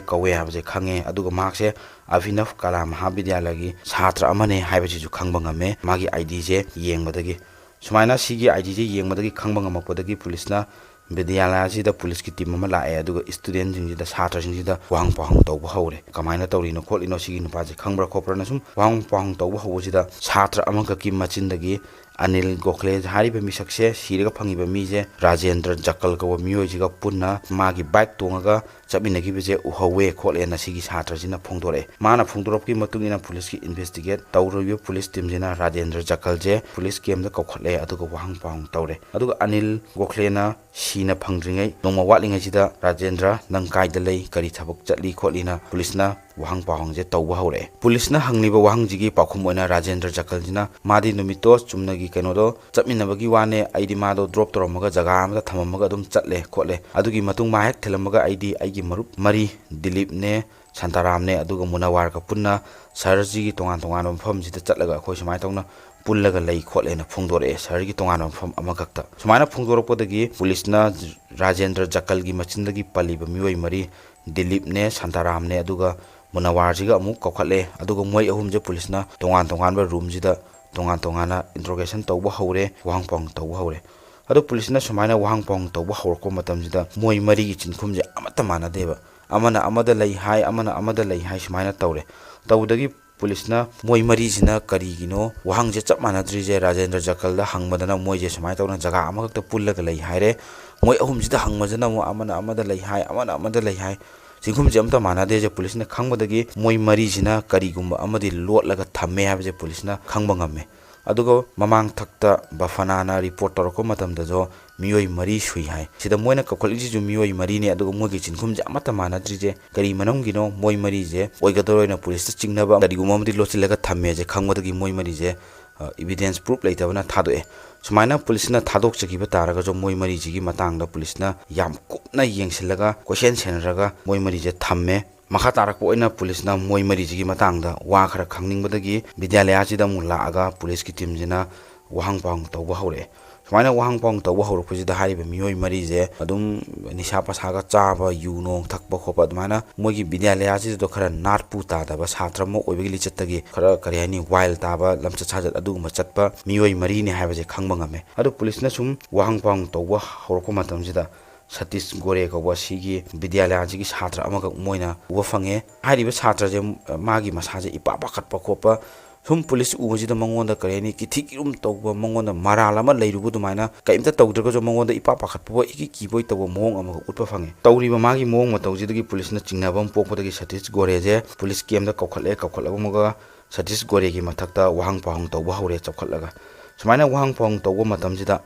ꯀꯧꯋꯦ ꯍꯥꯏꯕꯁꯦ ꯈꯪꯉꯦ꯫ ꯑꯗꯨꯒ ꯃꯍꯥꯛꯁꯦ ꯑꯚꯤꯅꯚ ꯀꯂꯥ ꯃꯍꯥꯕꯤꯗ꯭ꯌꯥꯂꯌꯒꯤ ꯁꯥꯇ꯭ꯔ ꯑꯃꯅꯦ ꯍꯥꯏꯕꯁꯤꯁꯨ ꯈꯪꯕ ꯉꯝꯃꯦ, ꯃꯥꯒꯤ ꯑꯥꯏ ꯗꯤꯁꯦ ꯌꯦꯡꯕꯗꯒꯤ꯫ ꯁꯨꯃꯥꯏꯅ ꯁꯤꯒꯤ ꯑꯥꯏ ꯗꯤꯁꯦ ꯌꯦꯡꯕꯗꯒꯤ ꯈꯪꯕ ꯉꯝꯃꯛꯄꯗꯒꯤ ꯄꯨꯂꯤꯁꯅ ꯕꯤꯗ꯭ꯌꯥꯂꯌꯥꯁꯤꯗ ꯄꯨꯂꯤꯁꯀꯤ ꯇꯤꯝ ꯑꯃ ꯂꯥꯛꯑꯦ, ꯑꯗꯨꯒ ꯁ꯭ꯇꯨꯗꯦꯟꯁꯤꯡꯁꯤꯗ, ꯁꯥꯇ꯭ꯔꯁꯤꯡꯁꯤꯗ ꯋꯥꯍꯪ ꯄꯥꯎꯍꯪ ꯇꯧꯕ ꯍꯧꯔꯦ꯫ ꯀꯃꯥꯏꯅ ꯇꯧꯔꯤꯅꯣ ꯈꯣꯠꯂꯤꯅꯣ, ꯁꯤꯒꯤ ꯅꯨꯄꯥꯁꯦ ꯈꯪꯕ꯭ꯔꯥ ꯈꯣꯠꯄ꯭ꯔꯥꯅ ꯁꯨꯝ ꯋꯥꯍꯪ ꯄꯥꯎꯍꯪ ꯇꯧꯕ ꯍꯧꯕꯁꯤꯗ, ꯁꯥꯇ꯭ꯔ ꯑꯃꯈꯛꯀꯤ ꯃꯆꯤꯟꯗꯒꯤ ꯑꯅꯤꯜ ꯒꯣꯈꯂꯦ ꯍꯥꯏꯔꯤꯕ ꯃꯤꯁꯛꯁꯦ, ꯁꯤꯔꯒ ꯐꯪꯉꯤꯕ ꯃꯤꯁꯦ ꯔꯥꯖꯦꯟꯗ꯭ꯔ ꯖꯀꯜ ꯀꯧꯕ ꯃꯤꯑꯣꯏꯁꯤꯒ ꯄꯨꯟꯅ ꯃꯥꯒꯤ ꯕꯥꯏꯛ ꯇꯣꯡꯉꯒ ꯆꯠꯃꯤꯟꯅꯈꯤꯕꯁꯦ ꯎꯍꯧꯋꯦ ꯈꯣꯠꯂꯦꯅ ꯁꯤꯒꯤ ꯁꯥꯇ꯭ꯔꯁꯤꯅ ꯐꯣꯡꯗꯣꯔꯛꯑꯦ꯫ ꯃꯥꯅ ꯐꯣꯡꯗꯣꯔꯛꯄꯒꯤ ꯃꯇꯨꯡ ꯏꯟꯅ ꯄꯨꯂꯤꯁꯀꯤ ꯏꯟꯚꯦꯁꯇꯤꯒꯦꯠ ꯇꯧꯔꯤꯕ ꯄꯨꯂꯤꯁ ꯇꯤꯝꯁꯤꯅ ꯔꯥꯖꯦꯟꯗ꯭ꯔ ꯖꯀꯜꯁꯦ ꯄꯨꯂꯤꯁ ꯀꯦꯝꯗ ꯀꯧꯈꯠꯂꯦ, ꯑꯗꯨꯒ ꯋꯥꯍꯪ ꯄꯥꯎꯍꯪ ꯇꯧꯔꯦ꯫ ꯑꯗꯨꯒ ꯑꯅꯤꯜ ꯒꯣꯈꯂꯦꯅ ꯁꯤꯅ ꯐꯪꯗ꯭ꯔꯤꯉꯩ ꯅꯣꯡꯃ ꯋꯥꯠꯂꯤꯉꯩꯁꯤꯗ, "ꯔꯥꯖꯦꯟꯗ꯭ꯔ, ꯅꯪ ꯀꯥꯏꯗ ꯂꯩ, ꯀꯔꯤ ꯊꯕꯛ ꯆꯠꯂꯤ?" ꯈꯣꯠꯂꯤꯅ ꯄꯨꯂꯤꯁꯅ ꯋꯥꯍꯪ ꯄꯥꯎꯍꯪꯁꯦ ꯇꯧꯕ ꯍꯧꯔꯛꯑꯦ꯫ ꯄꯨꯂꯤꯁꯅ ꯍꯪꯂꯤꯕ ꯋꯥꯍꯪꯁꯤꯒꯤ ꯄꯥꯎꯈꯨꯝ ꯑꯣꯏꯅ ꯔꯥꯖꯦꯟꯗ꯭ꯔ ꯖꯀꯜꯁꯤꯅ, "ꯃꯥꯗꯤ ꯅꯨꯃꯤꯠꯇꯣ ꯆꯨꯝꯅꯒꯤ ꯀꯩꯅꯣꯗꯣ ꯆꯠꯃꯤꯟꯅꯕꯒꯤ ꯋꯥꯅꯦ, ꯑꯩꯗꯤ ꯃꯥꯗꯣ ꯗ꯭ꯔꯣꯞ ꯇꯧꯔꯝꯃꯒ ꯖꯒꯥ ꯑꯃꯗ ꯊꯝꯃꯝꯃꯒ ꯑꯗꯨꯝ ꯆꯠꯂꯦ ꯈꯣꯠꯂꯦ꯫ ꯑꯗꯨꯒꯤ ꯃꯇꯨꯡ ꯃꯥ ꯍꯦꯛ ꯊꯤꯜꯂꯝꯃꯒ ꯑꯩꯗꯤ ꯑꯩꯒꯤ ꯃꯔꯨꯞ ꯃꯔꯤ, ꯗꯤꯂꯤꯞꯅꯦ, ꯁꯥꯟꯇꯥꯔꯥꯝꯅꯦ, ꯑꯗꯨꯒ ꯃꯨꯅꯋꯥꯔꯒ ꯄꯨꯟꯅ ꯁꯍꯔꯁꯤꯒꯤ ꯇꯣꯉꯥꯟ ꯇꯣꯉꯥꯟꯕ ꯃꯐꯝꯁꯤꯗ ꯆꯠꯂꯒ ꯑꯩꯈꯣꯏ ꯁꯨꯃꯥꯏꯅ ꯇꯧꯅ ꯄꯨꯜꯂꯒ ꯂꯩ" ꯈꯣꯠꯂꯦꯅ ꯐꯣꯡꯗꯣꯔꯛꯑꯦ, ꯁꯍꯔꯒꯤ ꯇꯣꯉꯥꯟꯕ ꯃꯐꯝ ꯑꯃꯈꯛꯇ꯫ ꯁꯨꯃꯥꯏꯅ ꯐꯣꯡꯗꯣꯔꯛꯄꯗꯒꯤ ꯄꯨꯂꯤꯁꯅ ꯔꯥꯖꯦꯟꯗ꯭ꯔ ꯖꯀꯜꯒꯤ ꯃꯆꯤꯟꯗꯒꯤ ꯄꯜꯂꯤꯕ ꯃꯤꯑꯣꯏ ꯃꯔꯤ, ꯗꯤꯂꯤꯞꯅꯦ, ꯁꯥꯟꯇꯥꯔꯥꯝꯅꯦ, ꯑꯗꯨꯒ ꯃꯨꯅꯋꯥꯔꯁꯤꯒ ꯑꯃꯨꯛ ꯀꯧꯈꯠꯂꯦ꯫ ꯑꯗꯨꯒ ꯃꯣꯏ ꯑꯍꯨꯝꯁꯦ ꯄꯨꯂꯤꯁꯅ ꯇꯣꯉꯥꯟ ꯇꯣꯉꯥꯟꯕ ꯔꯨꯝꯁꯤꯗ ꯇꯣꯉꯥꯟ ꯇꯣꯉꯥꯟꯅ ꯏꯟꯇ꯭ꯔꯣꯒꯦꯁꯟ ꯇꯧꯕ ꯍꯧꯔꯦ, ꯋꯥꯍꯪ ꯄꯥꯎꯍꯪ ꯇꯧꯕ ꯍꯧꯔꯦ꯫ ꯑꯗꯣ ꯄꯨꯂꯤꯁꯅ ꯁꯨꯃꯥꯏꯅ ꯋꯥꯍꯪ ꯄꯥꯎꯍꯪ ꯇꯧꯕ ꯍꯧꯔꯛꯄ ꯃꯇꯝꯁꯤꯗ ꯃꯣꯏ ꯃꯔꯤꯒꯤ ꯆꯤꯟꯈꯨꯝꯁꯦ ꯑꯃꯠꯇ ꯃꯥꯟꯅꯗꯦꯕ꯫ ꯑꯃꯅ ꯑꯃꯗ ꯂꯩ ꯍꯥꯏ, ꯑꯃꯅ ꯑꯃꯗ ꯂꯩ ꯍꯥꯏ, ꯁꯨꯃꯥꯏꯅ ꯇꯧꯔꯦ꯫ ꯇꯧꯕꯗꯒꯤ ꯄꯨꯂꯤꯁꯅ ꯃꯣꯏ ꯃꯔꯤꯁꯤꯅ ꯀꯔꯤꯒꯤꯅꯣ ꯋꯥꯍꯪꯁꯦ ꯆꯞ ꯃꯥꯟꯅꯗ꯭ꯔꯤꯁꯦ, ꯔꯥꯖꯦꯟꯗ꯭ꯔ ꯖꯀꯜꯗ ꯍꯪꯕꯗꯅ ꯃꯣꯏꯁꯦ ꯁꯨꯃꯥꯏꯅ ꯇꯧꯅ ꯖꯒꯥ ꯑꯃꯈꯛꯇ ꯄꯨꯜꯂꯒ ꯂꯩ ꯍꯥꯏꯔꯦ꯫ ꯃꯣꯏ ꯑꯍꯨꯝꯁꯤꯗ ꯍꯪꯕꯁꯤꯅ ꯑꯃꯨꯛ ꯑꯃꯅ ꯑꯃꯗ ꯂꯩ ꯍꯥꯏ, ꯑꯃꯅ ꯑꯃꯗ ꯂꯩ ꯍꯥꯏ꯫ ꯆꯤꯡꯈꯨꯝꯁꯦ ꯑꯝꯇ ꯃꯥꯟꯅꯗꯦꯁꯦ ꯄꯨꯂꯤꯁꯅ ꯈꯪꯕꯗꯒꯤ ꯃꯣꯏ ꯃꯔꯤꯁꯤꯅ ꯀꯔꯤꯒꯨꯝꯕ ꯑꯃꯗꯤ ꯂꯣꯠꯂꯒ ꯊꯝꯃꯦ ꯍꯥꯏꯕꯁꯦ ꯄꯨꯂꯤꯁꯅ ꯈꯪꯕ ꯉꯝꯃꯦ꯫ ꯑꯗꯨꯒ ꯃꯃꯥꯡꯊꯛꯇ ꯕꯐꯅꯥꯅ ꯔꯤꯄꯣꯔꯠ ꯇꯧꯔꯛꯄ ꯃꯇꯝꯗꯁꯨ ꯃꯤꯑꯣꯏ ꯃꯔꯤ ꯁꯨꯏ ꯍꯥꯏ꯫ ꯁꯤꯗ ꯃꯣꯏꯅ ꯀꯧꯈꯠꯂꯤꯁꯤꯁꯨ ꯃꯤꯑꯣꯏ ꯃꯔꯤꯅꯦ, ꯑꯗꯨꯒ ꯃꯣꯏꯒꯤ ꯆꯤꯟꯈꯨꯝꯁꯦ ꯑꯃꯠꯇ ꯃꯥꯟꯅꯗ꯭ꯔꯤꯁꯦ ꯀꯔꯤ ꯃꯔꯝꯒꯤꯅꯣ? ꯃꯣꯏ ꯃꯔꯤꯁꯦ ꯑꯣꯏꯒꯗꯧꯔꯣꯏꯅ ꯄꯨꯂꯤꯁꯇ ꯆꯤꯡꯅꯕ ꯀꯔꯤꯒꯨꯝꯕ ꯑꯃꯗꯤ ꯂꯣꯠꯁꯤꯜꯂꯒ ꯊꯝꯃꯦꯁꯦ ꯈꯪꯕꯗꯒꯤ ꯃꯣꯏ ꯃꯔꯤꯁꯦ, ꯑ, ꯏꯕꯤꯗꯦꯟꯁ ꯄ꯭ꯔꯨꯐ ꯂꯩꯇꯕꯅ ꯊꯥꯗꯣꯛꯑꯦ꯫ ꯁꯨꯃꯥꯏꯅ ꯄꯨꯂꯤꯁꯅ ꯊꯥꯗꯣꯛꯆꯈꯤꯕ ꯇꯥꯔꯒꯁꯨ ꯃꯣꯏ ꯃꯔꯤꯁꯤꯒꯤ ꯃꯇꯥꯡꯗ ꯄꯨꯂꯤꯁꯅ ꯌꯥꯝ ꯀꯨꯞꯅ ꯌꯦꯡꯁꯤꯜꯂꯒ, ꯀꯣꯏꯁꯦꯟ ꯁꯦꯟꯅꯔꯒ ꯃꯣꯏ ꯃꯔꯤꯁꯦ ꯊꯝꯃꯦ꯫ ꯃꯈꯥ ꯇꯥꯔꯛꯄ ꯑꯣꯏꯅ ꯄꯨꯂꯤꯁꯅ ꯃꯣꯏ ꯃꯔꯤꯁꯤꯒꯤ ꯃꯇꯥꯡꯗ ꯋꯥ ꯈꯔ ꯈꯪꯅꯤꯡꯕꯗꯒꯤ ꯕꯤꯗ꯭ꯌꯥꯂꯌꯥꯁꯤꯗ ꯑꯃꯨꯛ ꯂꯥꯛꯑꯒ ꯄꯨꯂꯤꯁꯀꯤ ꯇꯤꯝꯁꯤꯅ ꯋꯥꯍꯪ ꯄꯥꯎꯍꯪ ꯇꯧꯕ ꯍꯧꯔꯛꯑꯦ꯫ ꯁꯨꯃꯥꯏꯅ ꯋꯥꯍꯪ ꯄꯥꯎꯍꯪ ꯇꯧꯕ ꯍꯧꯔꯛꯄꯁꯤꯗ ꯍꯥꯏꯔꯤꯕ ꯃꯤꯑꯣꯏ ꯃꯔꯤꯁꯦ ꯑꯗꯨꯝ ꯅꯤꯁꯥ ꯄꯁꯥꯒ ꯆꯥꯕ, ꯌꯨ ꯅꯣꯡ ꯊꯛꯄ ꯈꯣꯠꯄ, ꯑꯗꯨꯃꯥꯏꯅ ꯃꯣꯏꯒꯤ ꯕꯤꯗ꯭ꯌꯥꯂꯌꯥꯁꯤꯗ ꯈꯔ ꯅꯥꯠꯄꯨ ꯇꯥꯗꯕ ꯁꯥꯇ꯭ꯔ ꯑꯃ ꯑꯣꯏꯕꯒꯤ ꯂꯤꯆꯠꯇꯒꯤ ꯈꯔ, ꯀꯔꯤ ꯍꯥꯏꯅꯤ, ꯋꯥꯏꯜ ꯇꯥꯕ, ꯂꯝꯆꯠ ꯁꯥꯖꯠ ꯑꯗꯨꯒꯨꯝꯕ ꯆꯠꯄ ꯃꯤꯑꯣꯏ ꯃꯔꯤꯅꯤ ꯍꯥꯏꯕꯁꯦ ꯈꯪꯕ ꯉꯝꯃꯦ꯫ ꯑꯗꯨ ꯄꯨꯂꯤꯁꯅ ꯁꯨꯝ ꯋꯥꯍꯪ ꯄꯥꯎꯍꯪ ꯇꯧꯕ ꯍꯧꯔꯛꯄ ꯃꯇꯝꯁꯤꯗ ꯁꯇꯤꯁ ꯒꯣꯔꯦ ꯀꯧꯕ ꯁꯤꯒꯤ ꯕꯤꯗ꯭ꯌꯥꯂꯌꯥꯁꯤꯒꯤ ꯁꯥꯇ꯭ꯔ ꯑꯃꯈꯛ ꯃꯣꯏꯅ ꯎꯕ ꯐꯪꯉꯦ꯫ ꯍꯥꯏꯔꯤꯕ ꯁꯥꯇ꯭ꯔꯁꯦ ꯃꯥꯒꯤ ꯃꯁꯥꯁꯦ ꯏꯄꯥ ꯄꯥꯈꯠꯄ ꯈꯣꯠꯄ, ꯁꯨꯝ ꯄꯨꯂꯤꯁ ꯎꯕꯁꯤꯗ ꯃꯉꯣꯟꯗ, ꯀꯔꯤ ꯍꯥꯏꯅꯤ, ꯀꯤꯊꯤ ꯀꯤꯔꯨꯝ ꯇꯧꯕ, ꯃꯉꯣꯟꯗ ꯃꯔꯥꯜ ꯑꯃ ꯂꯩꯔꯨꯕ ꯑꯗꯨꯃꯥꯏꯅ, ꯀꯔꯤꯝꯇ ꯇꯧꯗ꯭ꯔꯒꯁꯨ ꯃꯉꯣꯟꯗ ꯏꯄꯥ ꯄꯥꯈꯠꯄ, ꯏꯀꯤ ꯀꯤꯕꯣꯏ ꯇꯧꯕ ꯃꯑꯣꯡ ꯑꯃꯒ ꯎꯠꯄ ꯐꯪꯉꯦ꯫ ꯇꯧꯔꯤꯕ ꯃꯥꯒꯤ ꯃꯑꯣꯡ ꯃꯇꯧꯁꯤꯗꯒꯤ ꯄꯨꯂꯤꯁꯅ ꯆꯤꯡꯅꯕ ꯑꯃ ꯄꯣꯛꯄꯗꯒꯤ ꯁꯇꯤꯁ ꯒꯣꯔꯦꯁꯦ ꯄꯨꯂꯤꯁ ꯀꯦꯝꯗ ꯀꯧꯈꯠꯂꯦ꯫ ꯀꯧꯈꯠꯂꯒ ꯑꯃꯨꯛꯀ ꯁꯇꯤꯁ ꯒꯣꯔꯦꯒꯤ ꯃꯊꯛꯇ ꯋꯥꯍꯪ ꯄꯥꯎꯍꯪ ꯇꯧꯕ ꯍꯧꯔꯦ ꯆꯥꯎꯈꯠꯂꯒ꯫ ꯁꯨꯃꯥꯏꯅ ꯋꯥꯍꯪ ꯄꯥꯎꯍꯪ ꯇꯧꯕ ꯃꯇꯝꯁꯤꯗ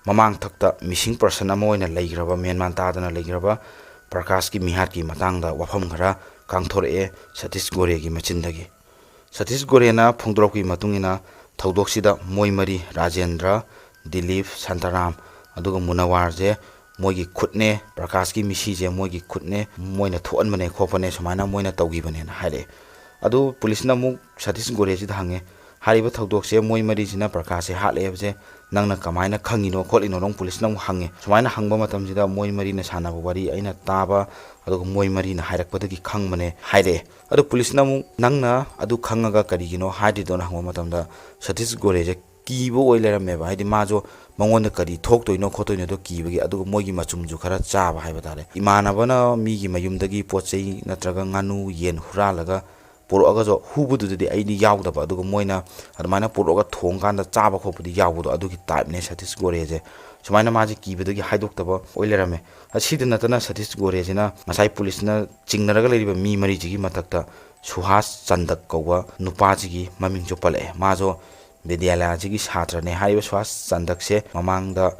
ꯃꯃꯥꯡ ꯊꯛꯇ ꯃꯤꯁꯤꯡ ꯄꯔꯁꯟ ꯑꯃ ꯑꯣꯏꯅ ꯂꯩꯈ꯭ꯔꯕ, ꯃꯦꯟꯃꯥꯟ ꯇꯥꯗꯅ ꯂꯩꯈ꯭ꯔꯕ ꯄ꯭ꯔꯀꯥꯁꯀꯤ ꯃꯤꯍꯥꯠꯀꯤ ꯃꯇꯥꯡꯗ ꯋꯥꯐꯝ ꯈꯔ ꯀꯥꯡꯊꯣꯔꯛꯑꯦ ꯁꯇꯤꯁ ꯒꯣꯔꯦꯒꯤ ꯃꯆꯤꯟꯗꯒꯤ꯫ ꯁꯇꯤꯁ ꯒꯣꯔꯦꯅ ꯐꯣꯡꯗꯣꯔꯛꯄꯒꯤ ꯃꯇꯨꯡ ꯏꯟꯅ ꯊꯧꯗꯣꯛꯁꯤꯗ ꯃꯣꯏ ꯃꯔꯤ, ꯔꯥꯖꯦꯟꯗ꯭ꯔ, ꯗꯤꯂꯤꯞ, ꯁꯥꯟꯇꯥꯔꯥꯝ, ꯑꯗꯨꯒ ꯃꯨꯅꯋꯥꯔꯁꯦ ꯃꯣꯏꯒꯤ ꯈꯨꯠꯅꯦ, ꯄ꯭ꯔꯀꯥꯁꯀꯤ ꯃꯤꯁꯤꯁꯦ ꯃꯣꯏꯒꯤ ꯈꯨꯠꯅꯦ, ꯃꯣꯏꯅ ꯊꯣꯛꯍꯟꯕꯅꯦ ꯈꯣꯠꯄꯅꯦ, ꯁꯨꯃꯥꯏꯅ ꯃꯣꯏꯅ ꯇꯧꯈꯤꯕꯅꯦꯅ ꯍꯥꯏꯔꯛꯑꯦ꯫ ꯑꯗꯨ ꯄꯨꯂꯤꯁꯅ ꯑꯃꯨꯛ ꯁꯇꯤꯁ ꯒꯣꯔꯦꯁꯤꯗ ꯍꯪꯉꯦ, "ꯍꯥꯏꯔꯤꯕ ꯊꯧꯗꯣꯛꯁꯦ, ꯃꯣꯏ ꯃꯔꯤꯁꯤꯅ ꯄ꯭ꯔꯀꯥꯁꯁꯦ ꯍꯥꯠꯂꯦ ꯍꯥꯏꯕꯁꯦ ꯅꯪꯅ ꯀꯃꯥꯏꯅ ꯈꯪꯉꯤꯅꯣ ꯈꯣꯠꯂꯤꯅꯣ?" ꯑꯃꯨꯛ ꯄꯨꯂꯤꯁꯅ ꯑꯃꯨꯛ ꯍꯪꯉꯦ꯫ ꯁꯨꯃꯥꯏꯅ ꯍꯪꯕ ꯃꯇꯝꯁꯤꯗ ꯃꯣꯏ ꯃꯔꯤꯅ ꯁꯥꯟꯅꯕ ꯋꯥꯔꯤ ꯑꯩꯅ ꯇꯥꯕ, ꯑꯗꯨꯒ ꯃꯣꯏ ꯃꯔꯤꯅ ꯍꯥꯏꯔꯛꯄꯗꯒꯤ ꯈꯪꯕꯅꯦ ꯍꯥꯏꯔꯛꯑꯦ꯫ ꯑꯗꯨ ꯄꯨꯂꯤꯁꯅ ꯑꯃꯨꯛ, "ꯅꯪꯅ ꯑꯗꯨ ꯈꯪꯉꯒ ꯀꯔꯤꯒꯤꯅꯣ ꯍꯥꯏꯗ꯭ꯔꯤꯗꯣꯅ?" ꯍꯪꯕ ꯃꯇꯝꯗ ꯁꯇꯤꯁ ꯒꯣꯔꯦꯁꯦ ꯀꯤꯕ ꯑꯣꯏ ꯂꯩꯔꯝꯃꯦꯕ꯫ ꯍꯥꯏꯗꯤ ꯃꯥꯁꯨ ꯃꯉꯣꯟꯗ ꯀꯔꯤ ꯊꯣꯛꯇꯣꯏꯅꯣ ꯈꯣꯠꯇꯣꯏꯅꯣꯗꯣ ꯀꯤꯕꯒꯤ, ꯑꯗꯨꯒ ꯃꯣꯏꯒꯤ ꯃꯆꯨꯝꯁꯨ ꯈꯔ ꯆꯥꯕ ꯍꯥꯏꯕ ꯇꯥꯔꯦ꯫ ꯏꯃꯥꯟꯅꯕꯅ ꯃꯤꯒꯤ ꯃꯌꯨꯝꯗꯒꯤ ꯄꯣꯠ ꯆꯩ ꯅꯠꯇ꯭ꯔꯒ ꯉꯥꯅꯨ, ꯌꯦꯟ ꯍꯨꯔꯥꯜꯂꯒ ꯄꯨꯔꯛꯑꯒꯁꯨ ꯍꯨꯕꯗꯨꯗꯗꯤ ꯑꯩꯗꯤ ꯌꯥꯎꯗꯕ, ꯑꯗꯨꯒ ꯃꯣꯏꯅ ꯑꯗꯨꯃꯥꯏꯅ ꯄꯨꯔꯛꯑꯒ ꯊꯣꯡꯀꯥꯟꯗ ꯆꯥꯕ ꯈꯣꯠꯄꯗꯤ ꯌꯥꯎꯕꯗꯣ, ꯑꯗꯨꯒꯤ ꯇꯥꯏꯞꯅꯦ ꯁꯇꯤꯁ ꯒꯣꯔꯦꯁꯦ꯫ ꯁꯨꯃꯥꯏꯅ ꯃꯥꯁꯦ ꯀꯤꯕꯗꯒꯤ ꯍꯥꯏꯗꯣꯛꯇꯕ ꯑꯣꯏ ꯂꯩꯔꯝꯃꯦ꯫ ꯑꯁꯤꯗ ꯅꯠꯇꯅ ꯁꯇꯤꯁ ꯒꯣꯔꯦꯁꯤꯅ ꯉꯁꯥꯏ ꯄꯨꯂꯤꯁꯅ ꯆꯤꯡꯅꯔꯒ ꯂꯩꯔꯤꯕ ꯃꯤ ꯃꯔꯤꯁꯤꯒꯤ ꯃꯊꯛꯇ ꯁꯨꯍꯥꯁ ꯆꯟꯗꯛ ꯀꯧꯕ ꯅꯨꯄꯥꯁꯤꯒꯤ ꯃꯃꯤꯡꯁꯨ ꯄꯜꯂꯛꯑꯦ꯫ ꯃꯥꯁꯨ ꯕꯤꯗ꯭ꯌꯥꯂꯌꯥꯁꯤꯒꯤ ꯁꯥꯇ꯭ꯔꯅꯦ꯫ ꯍꯥꯏꯔꯤꯕ ꯁꯨꯍꯥꯁ ꯆꯟꯗꯛꯁꯦ ꯃꯃꯥꯡꯗ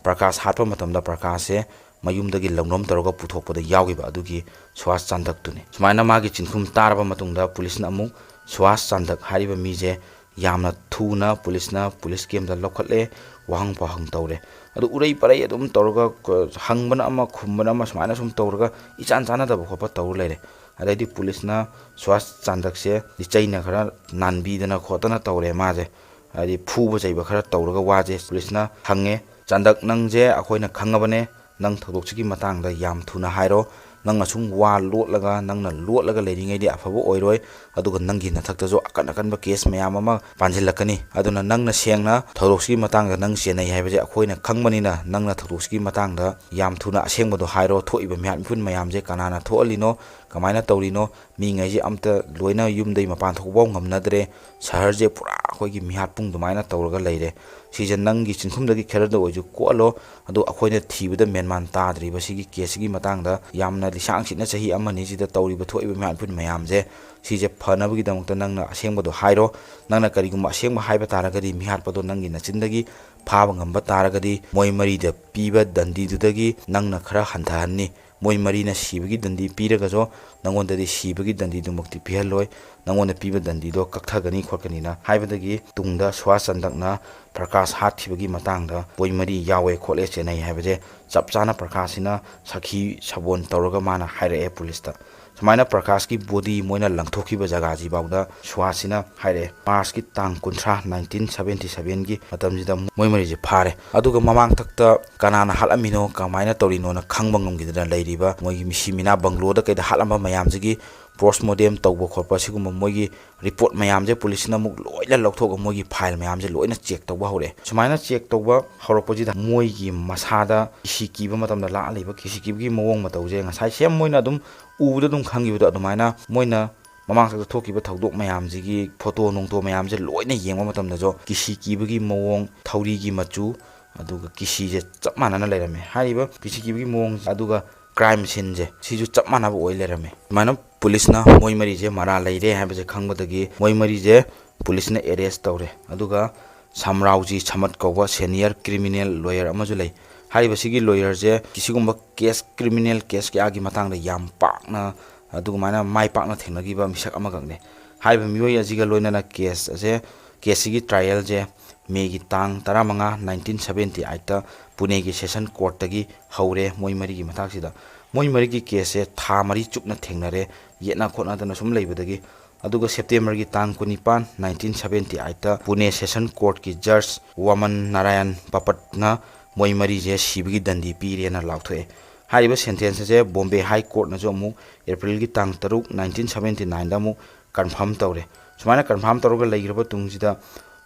ꯄ꯭ꯔꯀꯥꯁ ꯍꯥꯠꯄ ꯃꯇꯝꯗ ꯄ꯭ꯔꯀꯥꯁꯁꯦ ꯃꯌꯨꯝꯗꯒꯤ ꯂꯧꯅꯝ ꯇꯧꯔꯒ ꯄꯨꯊꯣꯛꯄꯗ ꯌꯥꯎꯈꯤꯕ ꯑꯗꯨꯒꯤ ꯁꯨꯍꯥꯁ ꯆꯟꯗꯛꯇꯨꯅꯤ꯫ ꯁꯨꯃꯥꯏꯅ ꯃꯥꯒꯤ ꯆꯤꯡꯈꯨꯝ ꯇꯥꯔꯕ ꯃꯇꯨꯡꯗ ꯄꯨꯂꯤꯁꯅ ꯑꯃꯨꯛ ꯁꯨꯍꯥꯁ ꯆꯟꯗꯛ ꯍꯥꯏꯔꯤꯕ ꯃꯤꯁꯦ ꯌꯥꯝꯅ ꯊꯨꯅ ꯄꯨꯂꯤꯁꯅ ꯄꯨꯂꯤꯁ ꯀꯦꯝꯗ ꯂꯧꯈꯠꯂꯦ, ꯋꯥꯍꯪ ꯄꯥꯎꯍꯪ ꯇꯧꯔꯦ꯫ ꯑꯗꯨ ꯎꯔꯩ ꯄꯔꯩ ꯑꯗꯨꯝ ꯇꯧꯔꯒ ꯀ-, ꯍꯪꯕꯅ ꯑꯃ, ꯈꯨꯝꯕꯅ ꯑꯃ, ꯁꯨꯃꯥꯏꯅ ꯁꯨꯝ ꯇꯧꯔꯒ ꯏꯆꯥꯟ ꯆꯥꯟꯅꯗꯕ ꯈꯣꯠꯄ ꯇꯧꯔ ꯂꯩꯔꯦ꯫ ꯑꯗꯩꯗꯤ ꯄꯨꯂꯤꯁꯅ ꯁꯨꯍꯥꯁ ꯆꯥꯟꯗꯛꯁꯦ ꯂꯤꯆꯩꯅ ꯈꯔ ꯅꯥꯟꯕꯤꯗꯅ ꯈꯣꯠꯇꯅ ꯇꯧꯔꯦ꯫ ꯃꯥꯁꯦ ꯍꯥꯏꯗꯤ ꯐꯨꯕ ꯆꯩꯕ ꯈꯔ ꯇꯧꯔꯒ ꯋꯥꯁꯦ ꯄꯨꯂꯤꯁꯅ ꯍꯪꯉꯦ꯫ "ꯆꯥꯟꯗꯛ, ꯅꯪꯁꯦ ꯑꯩꯈꯣꯏꯅ ꯈꯪꯉꯕꯅꯦ, ꯅꯪ ꯊꯧꯗꯣꯛꯁꯤꯒꯤ ꯃꯇꯥꯡꯗ ꯌꯥꯝ ꯊꯨꯅ ꯍꯥꯏꯔꯣ꯫ ꯅꯪꯅ ꯁꯨꯝ ꯋꯥ ꯂꯣꯠꯂꯒ, ꯅꯪꯅ ꯂꯣꯠꯂꯒ ꯂꯩꯔꯤꯉꯩꯗꯤ ꯑꯐꯕ ꯑꯣꯏꯔꯣꯏ꯫ ꯑꯗꯨꯒ ꯅꯪꯒꯤ ꯅꯊꯛꯇꯁꯨ ꯑꯀꯟ ꯑꯀꯟꯕ ꯀꯦꯁ ꯃꯌꯥꯝ ꯑꯃ ꯄꯥꯟꯁꯤꯜꯂꯛꯀꯅꯤ꯫ ꯑꯗꯨꯅ ꯅꯪꯅ ꯁꯦꯡꯅ ꯊꯧꯗꯣꯛꯁꯤꯒꯤ ꯃꯇꯥꯡꯗ ꯅꯪ ꯆꯦꯟꯅꯩ ꯍꯥꯏꯕꯁꯦ ꯑꯩꯈꯣꯏꯅ ꯈꯪꯕꯅꯤꯅ, ꯅꯪꯅ ꯊꯧꯗꯣꯛꯁꯤꯒꯤ ꯃꯇꯥꯡꯗ ꯌꯥꯝ ꯊꯨꯅ ꯑꯁꯦꯡꯕꯗꯣ ꯍꯥꯏꯔꯣ꯫ ꯊꯣꯛꯏꯕ ꯃꯤꯍꯥꯠ ꯃꯤꯄꯨꯟ ꯃꯌꯥꯝꯁꯦ ꯀꯅꯥꯅ ꯊꯣꯛꯍꯜꯂꯤꯅꯣ, ꯀꯃꯥꯏꯅ ꯇꯧꯔꯤꯅꯣ? ꯃꯤꯉꯩꯁꯦ ꯑꯝꯇ ꯂꯣꯏꯅ ꯌꯨꯝꯗꯒꯤ ꯃꯄꯥꯟ ꯊꯣꯛꯄꯐꯥꯎ ꯉꯝꯅꯗ꯭ꯔꯦ꯫ ꯁꯍꯔꯁꯦ ꯄꯨꯔꯥ ꯑꯩꯈꯣꯏꯒꯤ ꯃꯤꯍꯥꯠꯄꯨꯡ ꯑꯗꯨꯃꯥꯏꯅ ꯇꯧꯔꯒ ꯂꯩꯔꯦ꯫ ꯁꯤꯁꯦ ꯅꯪꯒꯤ ꯆꯤꯟꯈꯨꯝꯗꯒꯤ ꯈꯔꯗ ꯑꯣꯏꯔꯁꯨ ꯀꯣꯛꯍꯜꯂꯣ꯫ ꯑꯗꯣ ꯑꯩꯈꯣꯏꯅ ꯊꯤꯕꯗ ꯃꯦꯟꯃꯥꯟ ꯇꯥꯗ꯭ꯔꯤꯕ ꯁꯤꯒꯤ ꯀꯦꯁꯁꯤꯒꯤ ꯃꯇꯥꯡꯗ ꯌꯥꯝꯅ ꯂꯤꯁꯥꯡ ꯁꯤꯠꯅ ꯆꯍꯤ ꯑꯃꯅꯤꯁꯤꯗ ꯇꯧꯔꯤꯕ ꯊꯣꯛꯏꯕ ꯃꯤꯍꯥꯠ ꯃꯤꯄꯨꯟ ꯃꯌꯥꯝꯁꯦ, ꯁꯤꯁꯦ ꯐꯅꯕꯒꯤꯗꯃꯛꯇ ꯅꯪꯅ ꯑꯁꯦꯡꯕꯗꯣ ꯍꯥꯏꯔꯣ꯫ ꯅꯪꯅ ꯀꯔꯤꯒꯨꯝꯕ ꯑꯁꯦꯡꯕ ꯍꯥꯏꯕ ꯇꯥꯔꯒꯗꯤ, ꯃꯤꯍꯥꯠꯄꯗꯣ ꯅꯪꯒꯤ ꯅꯆꯤꯟꯗꯒꯤ ꯐꯥꯕ ꯉꯝꯕ ꯇꯥꯔꯒꯗꯤ, ꯃꯣꯏ ꯃꯔꯤꯗ ꯄꯤꯕ ꯗꯟꯗꯤꯗꯨꯗꯒꯤ ꯅꯪꯅ ꯈꯔ ꯍꯟꯊꯍꯟꯅꯤ꯫ ꯃꯣꯏ ꯃꯔꯤꯅ ꯁꯤꯕꯒꯤ ꯗꯟꯗꯤ ꯄꯤꯔꯒꯁꯨ ꯅꯪꯉꯣꯟꯗꯗꯤ ꯁꯤꯕꯒꯤ ꯗꯟꯗꯤꯗꯨꯃꯛꯇꯤ ꯄꯤꯍꯜꯂꯣꯏ꯫ ꯅꯪꯉꯣꯟꯗ ꯄꯤꯕ ꯗꯟꯗꯤꯗꯣ ꯀꯛꯊꯒꯅꯤ ꯈꯣꯠꯀꯅꯤꯅ ꯍꯥꯏꯕꯗꯒꯤ ꯇꯨꯡꯗ ꯁꯨꯍꯥꯁ ꯆꯟꯗꯛꯅ ꯄ꯭ꯔꯀꯥꯁ ꯍꯥꯠꯈꯤꯕꯒꯤ ꯃꯇꯥꯡꯗ ꯃꯣꯏ ꯃꯔꯤ ꯌꯥꯎꯋꯦ ꯈꯣꯠꯂꯦ ꯆꯦꯟꯅꯩ ꯍꯥꯏꯕꯁꯦ ꯆꯞ ꯆꯥꯅ ꯄ꯭ꯔꯀꯥꯁꯁꯤꯅ ꯁꯥꯈꯤ ꯁꯥꯕꯣꯟ ꯇꯧꯔꯒ ꯃꯥꯅ ꯍꯥꯏꯔꯛꯑꯦ ꯄꯨꯂꯤꯁꯇ꯫ ꯁꯨꯃꯥꯏꯅ ꯄ꯭ꯔꯀꯥꯁꯀꯤ ꯕꯣꯗꯤ ꯃꯣꯏꯅ ꯂꯪꯊꯣꯛꯈꯤꯕ ꯖꯒꯥꯁꯤꯐꯥꯎꯗ ꯁꯨꯍꯥꯁꯁꯤꯅ ꯍꯥꯏꯔꯛꯑꯦ꯫ ꯃꯥꯔꯁꯀꯤ ꯇꯥꯡ ꯀꯨꯟꯊ꯭ꯔꯥ, ꯅꯥꯏꯟꯇꯤꯟ ꯁꯕꯦꯟꯇꯤ ꯁꯕꯦꯟꯒꯤ ꯃꯇꯝꯁꯤꯗ ꯃꯣꯏ ꯃꯔꯤꯁꯦ ꯐꯥꯔꯦ꯫ ꯑꯗꯨꯒ ꯃꯃꯥꯡꯊꯛꯇ ꯀꯅꯥꯅ ꯍꯥꯠꯂꯝꯃꯤꯅꯣ, ꯀꯃꯥꯏꯅ ꯇꯧꯔꯤꯅꯣꯅ ꯈꯪꯕ ꯉꯝꯈꯤꯗꯅ ꯂꯩꯔꯤꯕ ꯃꯣꯏꯒꯤ ꯃꯤꯁꯤ ꯃꯤꯅꯥ ꯕꯪꯒ꯭ꯂꯣꯗ ꯀꯩꯗ ꯍꯥꯠꯂꯝꯕ ꯃꯌꯥꯝꯁꯤꯒꯤ ꯄꯣꯁꯃꯣꯔꯇꯦꯝ ꯇꯧꯕ ꯈꯣꯠꯄ, ꯁꯤꯒꯨꯝꯕ ꯃꯣꯏꯒꯤ ꯔꯤꯄꯣꯔꯠ ꯃꯌꯥꯝꯁꯦ ꯄꯨꯂꯤꯁꯅ ꯑꯃꯨꯛ ꯂꯣꯏꯅ ꯂꯧꯊꯣꯛꯑꯒ ꯃꯣꯏꯒꯤ ꯐꯥꯏꯜ ꯃꯌꯥꯝꯁꯦ ꯂꯣꯏꯅ ꯆꯦꯛ ꯇꯧꯕ ꯍꯧꯔꯛꯑꯦ꯫ ꯁꯨꯃꯥꯏꯅ ꯆꯦꯛ ꯇꯧꯕ ꯍꯧꯔꯛꯄꯁꯤꯗ ꯃꯣꯏꯒꯤ ꯃꯁꯥꯗ ꯀꯤꯁꯤ ꯀꯤꯕ ꯃꯇꯝꯗ ꯂꯥꯛꯍꯜꯂꯤꯕ ꯀꯤꯁꯤ ꯀꯤꯕꯒꯤ ꯃꯑꯣꯡ ꯃꯇꯧꯁꯦ ꯉꯁꯥꯏ ꯁꯦꯝ ꯃꯣꯏꯅ ꯑꯗꯨꯝ ꯎꯕꯗ ꯑꯗꯨꯝ ꯈꯪꯈꯤꯕꯗꯣ ꯑꯗꯨꯃꯥꯏꯅ ꯃꯣꯏꯅ ꯃꯃꯥꯡ ꯆꯠꯇ ꯊꯣꯛꯈꯤꯕ ꯊꯧꯗꯣꯛ ꯃꯌꯥꯝꯁꯤꯒꯤ ꯐꯣꯇꯣ ꯅꯨꯡꯇꯣ ꯃꯌꯥꯝꯁꯦ ꯂꯣꯏꯅ ꯌꯦꯡꯕ ꯃꯇꯝꯗꯁꯨ ꯀꯤꯁꯤ ꯀꯤꯕꯒꯤ ꯃꯑꯣꯡ, ꯊꯧꯔꯤꯒꯤ ꯃꯆꯨ, ꯑꯗꯨꯒ ꯀꯤꯁꯤꯁꯦ ꯆꯞ ꯃꯥꯟꯅꯅ ꯂꯩꯔꯝꯃꯦ꯫ ꯍꯥꯏꯔꯤꯕ ꯀꯤꯁꯤ ꯀꯤꯕꯒꯤ ꯃꯑꯣꯡ ꯑꯗꯨꯒ ꯀ꯭ꯔꯥꯏꯝ ꯁꯤꯟꯁꯦ ꯁꯤꯁꯨ ꯆꯞ ꯃꯥꯟꯅꯕ ꯑꯣꯏ ꯂꯩꯔꯝꯃꯦ꯫ ꯑꯗꯨꯃꯥꯏꯅ ꯄꯨꯂꯤꯁꯅ ꯃꯣꯏ ꯃꯔꯤꯁꯦ ꯃꯔꯥꯜ ꯂꯩꯔꯦ ꯍꯥꯏꯕꯁꯦ ꯈꯪꯕꯗꯒꯤ ꯃꯣꯏ ꯃꯔꯤꯁꯦ ꯄꯨꯂꯤꯁꯅ ꯑꯦꯔꯦꯁ ꯇꯧꯔꯦ꯫ ꯑꯗꯨꯒ ꯁꯝꯔꯥꯎꯖꯤ ꯁꯃꯠ ꯀꯧꯕ ꯁꯦꯅꯤꯌꯔ ꯀ꯭ꯔꯤꯃꯤꯅꯦꯜ ꯂꯣꯌꯔ ꯑꯃꯁꯨ ꯂꯩ꯫ ꯍꯥꯏꯔꯤꯕꯁꯤꯒꯤ ꯂꯣꯌꯔꯁꯦ ꯁꯤꯒꯨꯝꯕ ꯀꯦꯁ, ꯀ꯭ꯔꯤꯃꯤꯅꯦꯜ ꯀꯦꯁ ꯀꯌꯥꯒꯤ ꯃꯇꯥꯡꯗ ꯌꯥꯝ ꯄꯥꯛꯅ ꯑꯗꯨꯒꯨꯃꯥꯏꯅ ꯃꯥꯏ ꯄꯥꯛꯅ ꯊꯦꯡꯅꯈꯤꯕ ꯃꯤꯁꯛ ꯑꯃꯈꯛꯅꯤ꯫ ꯍꯥꯏꯔꯤꯕ ꯃꯤꯑꯣꯏ ꯑꯁꯤꯒ ꯂꯣꯏꯅꯅ ꯀꯦꯁ ꯑꯁꯦ, ꯀꯦꯁꯁꯤꯒꯤ ꯇ꯭ꯔꯥꯏꯌꯦꯜꯁꯦ ꯃꯦꯒꯤ ꯇꯥꯡ ꯇꯔꯥꯃꯉꯥ, ꯅꯥꯏꯟꯇꯤꯟ ꯁꯕꯦꯟꯇꯤ ꯑꯩꯠꯇ ꯄꯨꯅꯦꯒꯤ ꯁꯦꯁꯟ ꯀꯣꯔꯠꯇꯒꯤ ꯍꯧꯔꯦ꯫ ꯃꯣꯏ ꯃꯔꯤꯒꯤ ꯃꯇꯥꯡꯁꯤꯗ ꯃꯣꯏ ꯃꯔꯤꯒꯤ ꯀꯦꯁꯁꯦ ꯊꯥ ꯃꯔꯤ ꯆꯨꯞꯅ ꯊꯦꯡꯅꯔꯦ꯫ ꯌꯦꯠꯅ ꯈꯣꯠꯅꯗꯅ ꯁꯨꯝ ꯂꯩꯕꯗꯒꯤ ꯑꯗꯨꯒ ꯁꯦꯞꯇꯦꯝꯕꯔꯒꯤ ꯇꯥꯡ ꯀꯨꯟꯅꯤꯄꯥꯟ, nineteen seventy eight ꯇ ꯄꯨꯅꯦ ꯁꯦꯁꯟ ꯀꯣꯔꯠꯀꯤ ꯖꯖ ꯋꯥꯃꯟ ꯅꯥꯔꯥꯌꯟ ꯄꯄꯠꯅ ꯃꯣꯏ ꯃꯔꯤꯁꯦ ꯁꯤꯕꯒꯤ ꯗꯟꯗꯤ ꯄꯤꯔꯦꯅ ꯂꯥꯎꯊꯣꯛꯑꯦ꯫ ꯍꯥꯏꯔꯤꯕ ꯁꯦꯟꯇꯦꯟꯁ ꯑꯁꯦ ꯕꯣꯝꯕꯦ ꯍꯥꯏ ꯀꯣꯔꯠꯅꯁꯨ ꯑꯃꯨꯛ ꯑꯦꯄ꯭ꯔꯤꯜꯒꯤ ꯇꯥꯡ ꯇꯔꯨꯛ, nineteen seventy nine ꯗ ꯑꯃꯨꯛ ꯀꯟꯐꯥꯔꯝ ꯇꯧꯔꯦ꯫ ꯁꯨꯃꯥꯏꯅ ꯀꯟꯐꯥꯔꯝ ꯇꯧꯔꯒ ꯂꯩꯈ꯭ꯔꯕ ꯇꯨꯡꯁꯤꯗ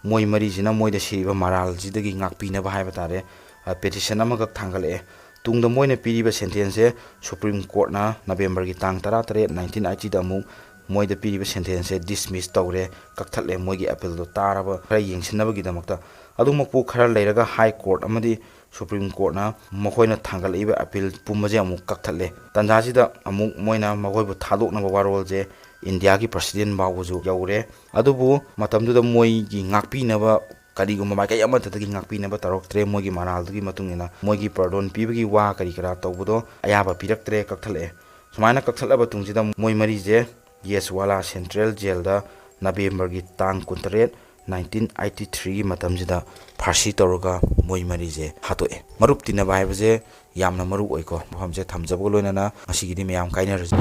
ꯃꯣꯏ ꯃꯔꯤꯁꯤꯅ ꯃꯣꯏꯗ ꯁꯤꯔꯤꯕ ꯃꯔꯥꯜꯁꯤꯗꯒꯤ ꯉꯥꯛꯄꯤꯅꯕ ꯍꯥꯏꯕ ꯇꯥꯔꯦ, ꯑ, ꯄꯦꯇꯤꯁꯟ ꯑꯃꯈꯛ ꯊꯥꯡꯒꯠꯂꯛꯑꯦ꯫ ꯇꯨꯡꯗ ꯃꯣꯏꯅ ꯄꯤꯔꯤꯕ ꯁꯦꯟꯇꯦꯟꯁꯁꯦ ꯁꯨꯄ꯭ꯔꯤꯝ ꯀꯣꯔꯠꯅ ꯅꯕꯦꯝꯕꯔꯒꯤ ꯇꯥꯡ ꯇꯔꯥꯇꯔꯦꯠ, nineteen eighty ꯗ ꯑꯃꯨꯛ ꯃꯣꯏꯗ ꯄꯤꯔꯤꯕ ꯁꯦꯟꯇꯦꯟꯁꯁꯦ ꯗꯤꯁꯃꯤꯁ ꯇꯧꯔꯦ, ꯀꯛꯊꯠꯂꯦ, ꯃꯣꯏꯒꯤ ꯑꯄꯤꯜꯗꯣ ꯇꯥꯔꯕ ꯈꯔ ꯌꯦꯡꯁꯤꯟꯅꯕꯒꯤꯗꯃꯛꯇ꯫ ꯑꯗꯨꯃꯛꯄꯨ ꯈꯔ ꯂꯩꯔꯒ ꯍꯥꯏ ꯀꯣꯔꯠ ꯑꯃꯗꯤ ꯁꯨꯄ꯭ꯔꯤꯝ ꯀꯣꯔꯠꯅ ꯃꯈꯣꯏꯅ ꯊꯥꯡꯒꯠꯂꯛꯏꯕ ꯑꯄꯤꯜ ꯄꯨꯝꯕꯁꯦ ꯑꯃꯨꯛ ꯀꯛꯊꯠꯂꯦ꯫ ꯇꯥꯟꯖꯥꯁꯤꯗ ꯑꯃꯨꯛ ꯃꯣꯏꯅ ꯃꯈꯣꯏꯕꯨ ꯊꯥꯗꯣꯛꯅꯕ ꯋꯥꯔꯣꯜꯁꯦ ꯏꯟꯗꯤꯌꯥꯒꯤ ꯄ꯭ꯔꯁꯤꯗꯦꯟ ꯐꯥꯎꯕꯁꯨ ꯌꯧꯔꯦ꯫ ꯑꯗꯨꯕꯨ ꯃꯇꯝꯗꯨꯗ ꯃꯣꯏꯒꯤ ꯉꯥꯛꯄꯤꯅꯕ, ꯀꯔꯤꯒꯨꯝꯕ ꯃꯥꯏꯀꯩ ꯑꯃꯠꯇꯗꯒꯤ ꯉꯥꯛꯄꯤꯅꯕ ꯇꯧꯔꯛꯇ꯭ꯔꯦ꯫ ꯃꯣꯏꯒꯤ ꯃꯔꯥꯜꯗꯨꯒꯤ ꯃꯇꯨꯡ ꯏꯟꯅ ꯃꯣꯏꯒꯤ ꯄꯥꯔꯗꯣꯟ ꯄꯤꯕꯒꯤ ꯋꯥ ꯀꯔꯤ ꯀꯔꯥ ꯇꯧꯕꯗꯣ ꯑꯌꯥꯕ ꯄꯤꯔꯛꯇ꯭ꯔꯦ, ꯀꯛꯊꯠꯂꯛꯑꯦ꯫ ꯁꯨꯃꯥꯏꯅ ꯀꯛꯊꯠꯂꯕ ꯇꯨꯡꯁꯤꯗ ꯃꯣꯏ ꯃꯔꯤꯁꯦ ꯌꯦꯁꯋꯥꯂꯥ ꯁꯦꯟꯇ꯭ꯔꯦꯜ ꯖꯦꯜꯗ ꯅꯕꯦꯝꯕꯔꯒꯤ ꯇꯥꯡ ꯀꯨꯟꯇꯔꯦꯠ, nineteen eighty three ꯒꯤ ꯃꯇꯝꯁꯤꯗ ꯐꯥꯔꯁꯤ ꯇꯧꯔꯒ ꯃꯣꯏ ꯃꯔꯤꯁꯦ ꯍꯥꯠꯇꯣꯛꯑꯦ꯫ ꯃꯔꯨꯞ ꯇꯤꯟꯅꯕ ꯍꯥꯏꯕꯁꯦ ꯌꯥꯝꯅ ꯃꯔꯨ ꯑꯣꯏꯀꯣ꯫ ꯃꯐꯝꯁꯦ ꯊꯝꯖꯕꯒ ꯂꯣꯏꯅꯅ ꯉꯁꯤꯒꯤꯗꯤ ꯃꯌꯥꯝ ꯀꯥꯏꯅꯔꯁꯤ꯫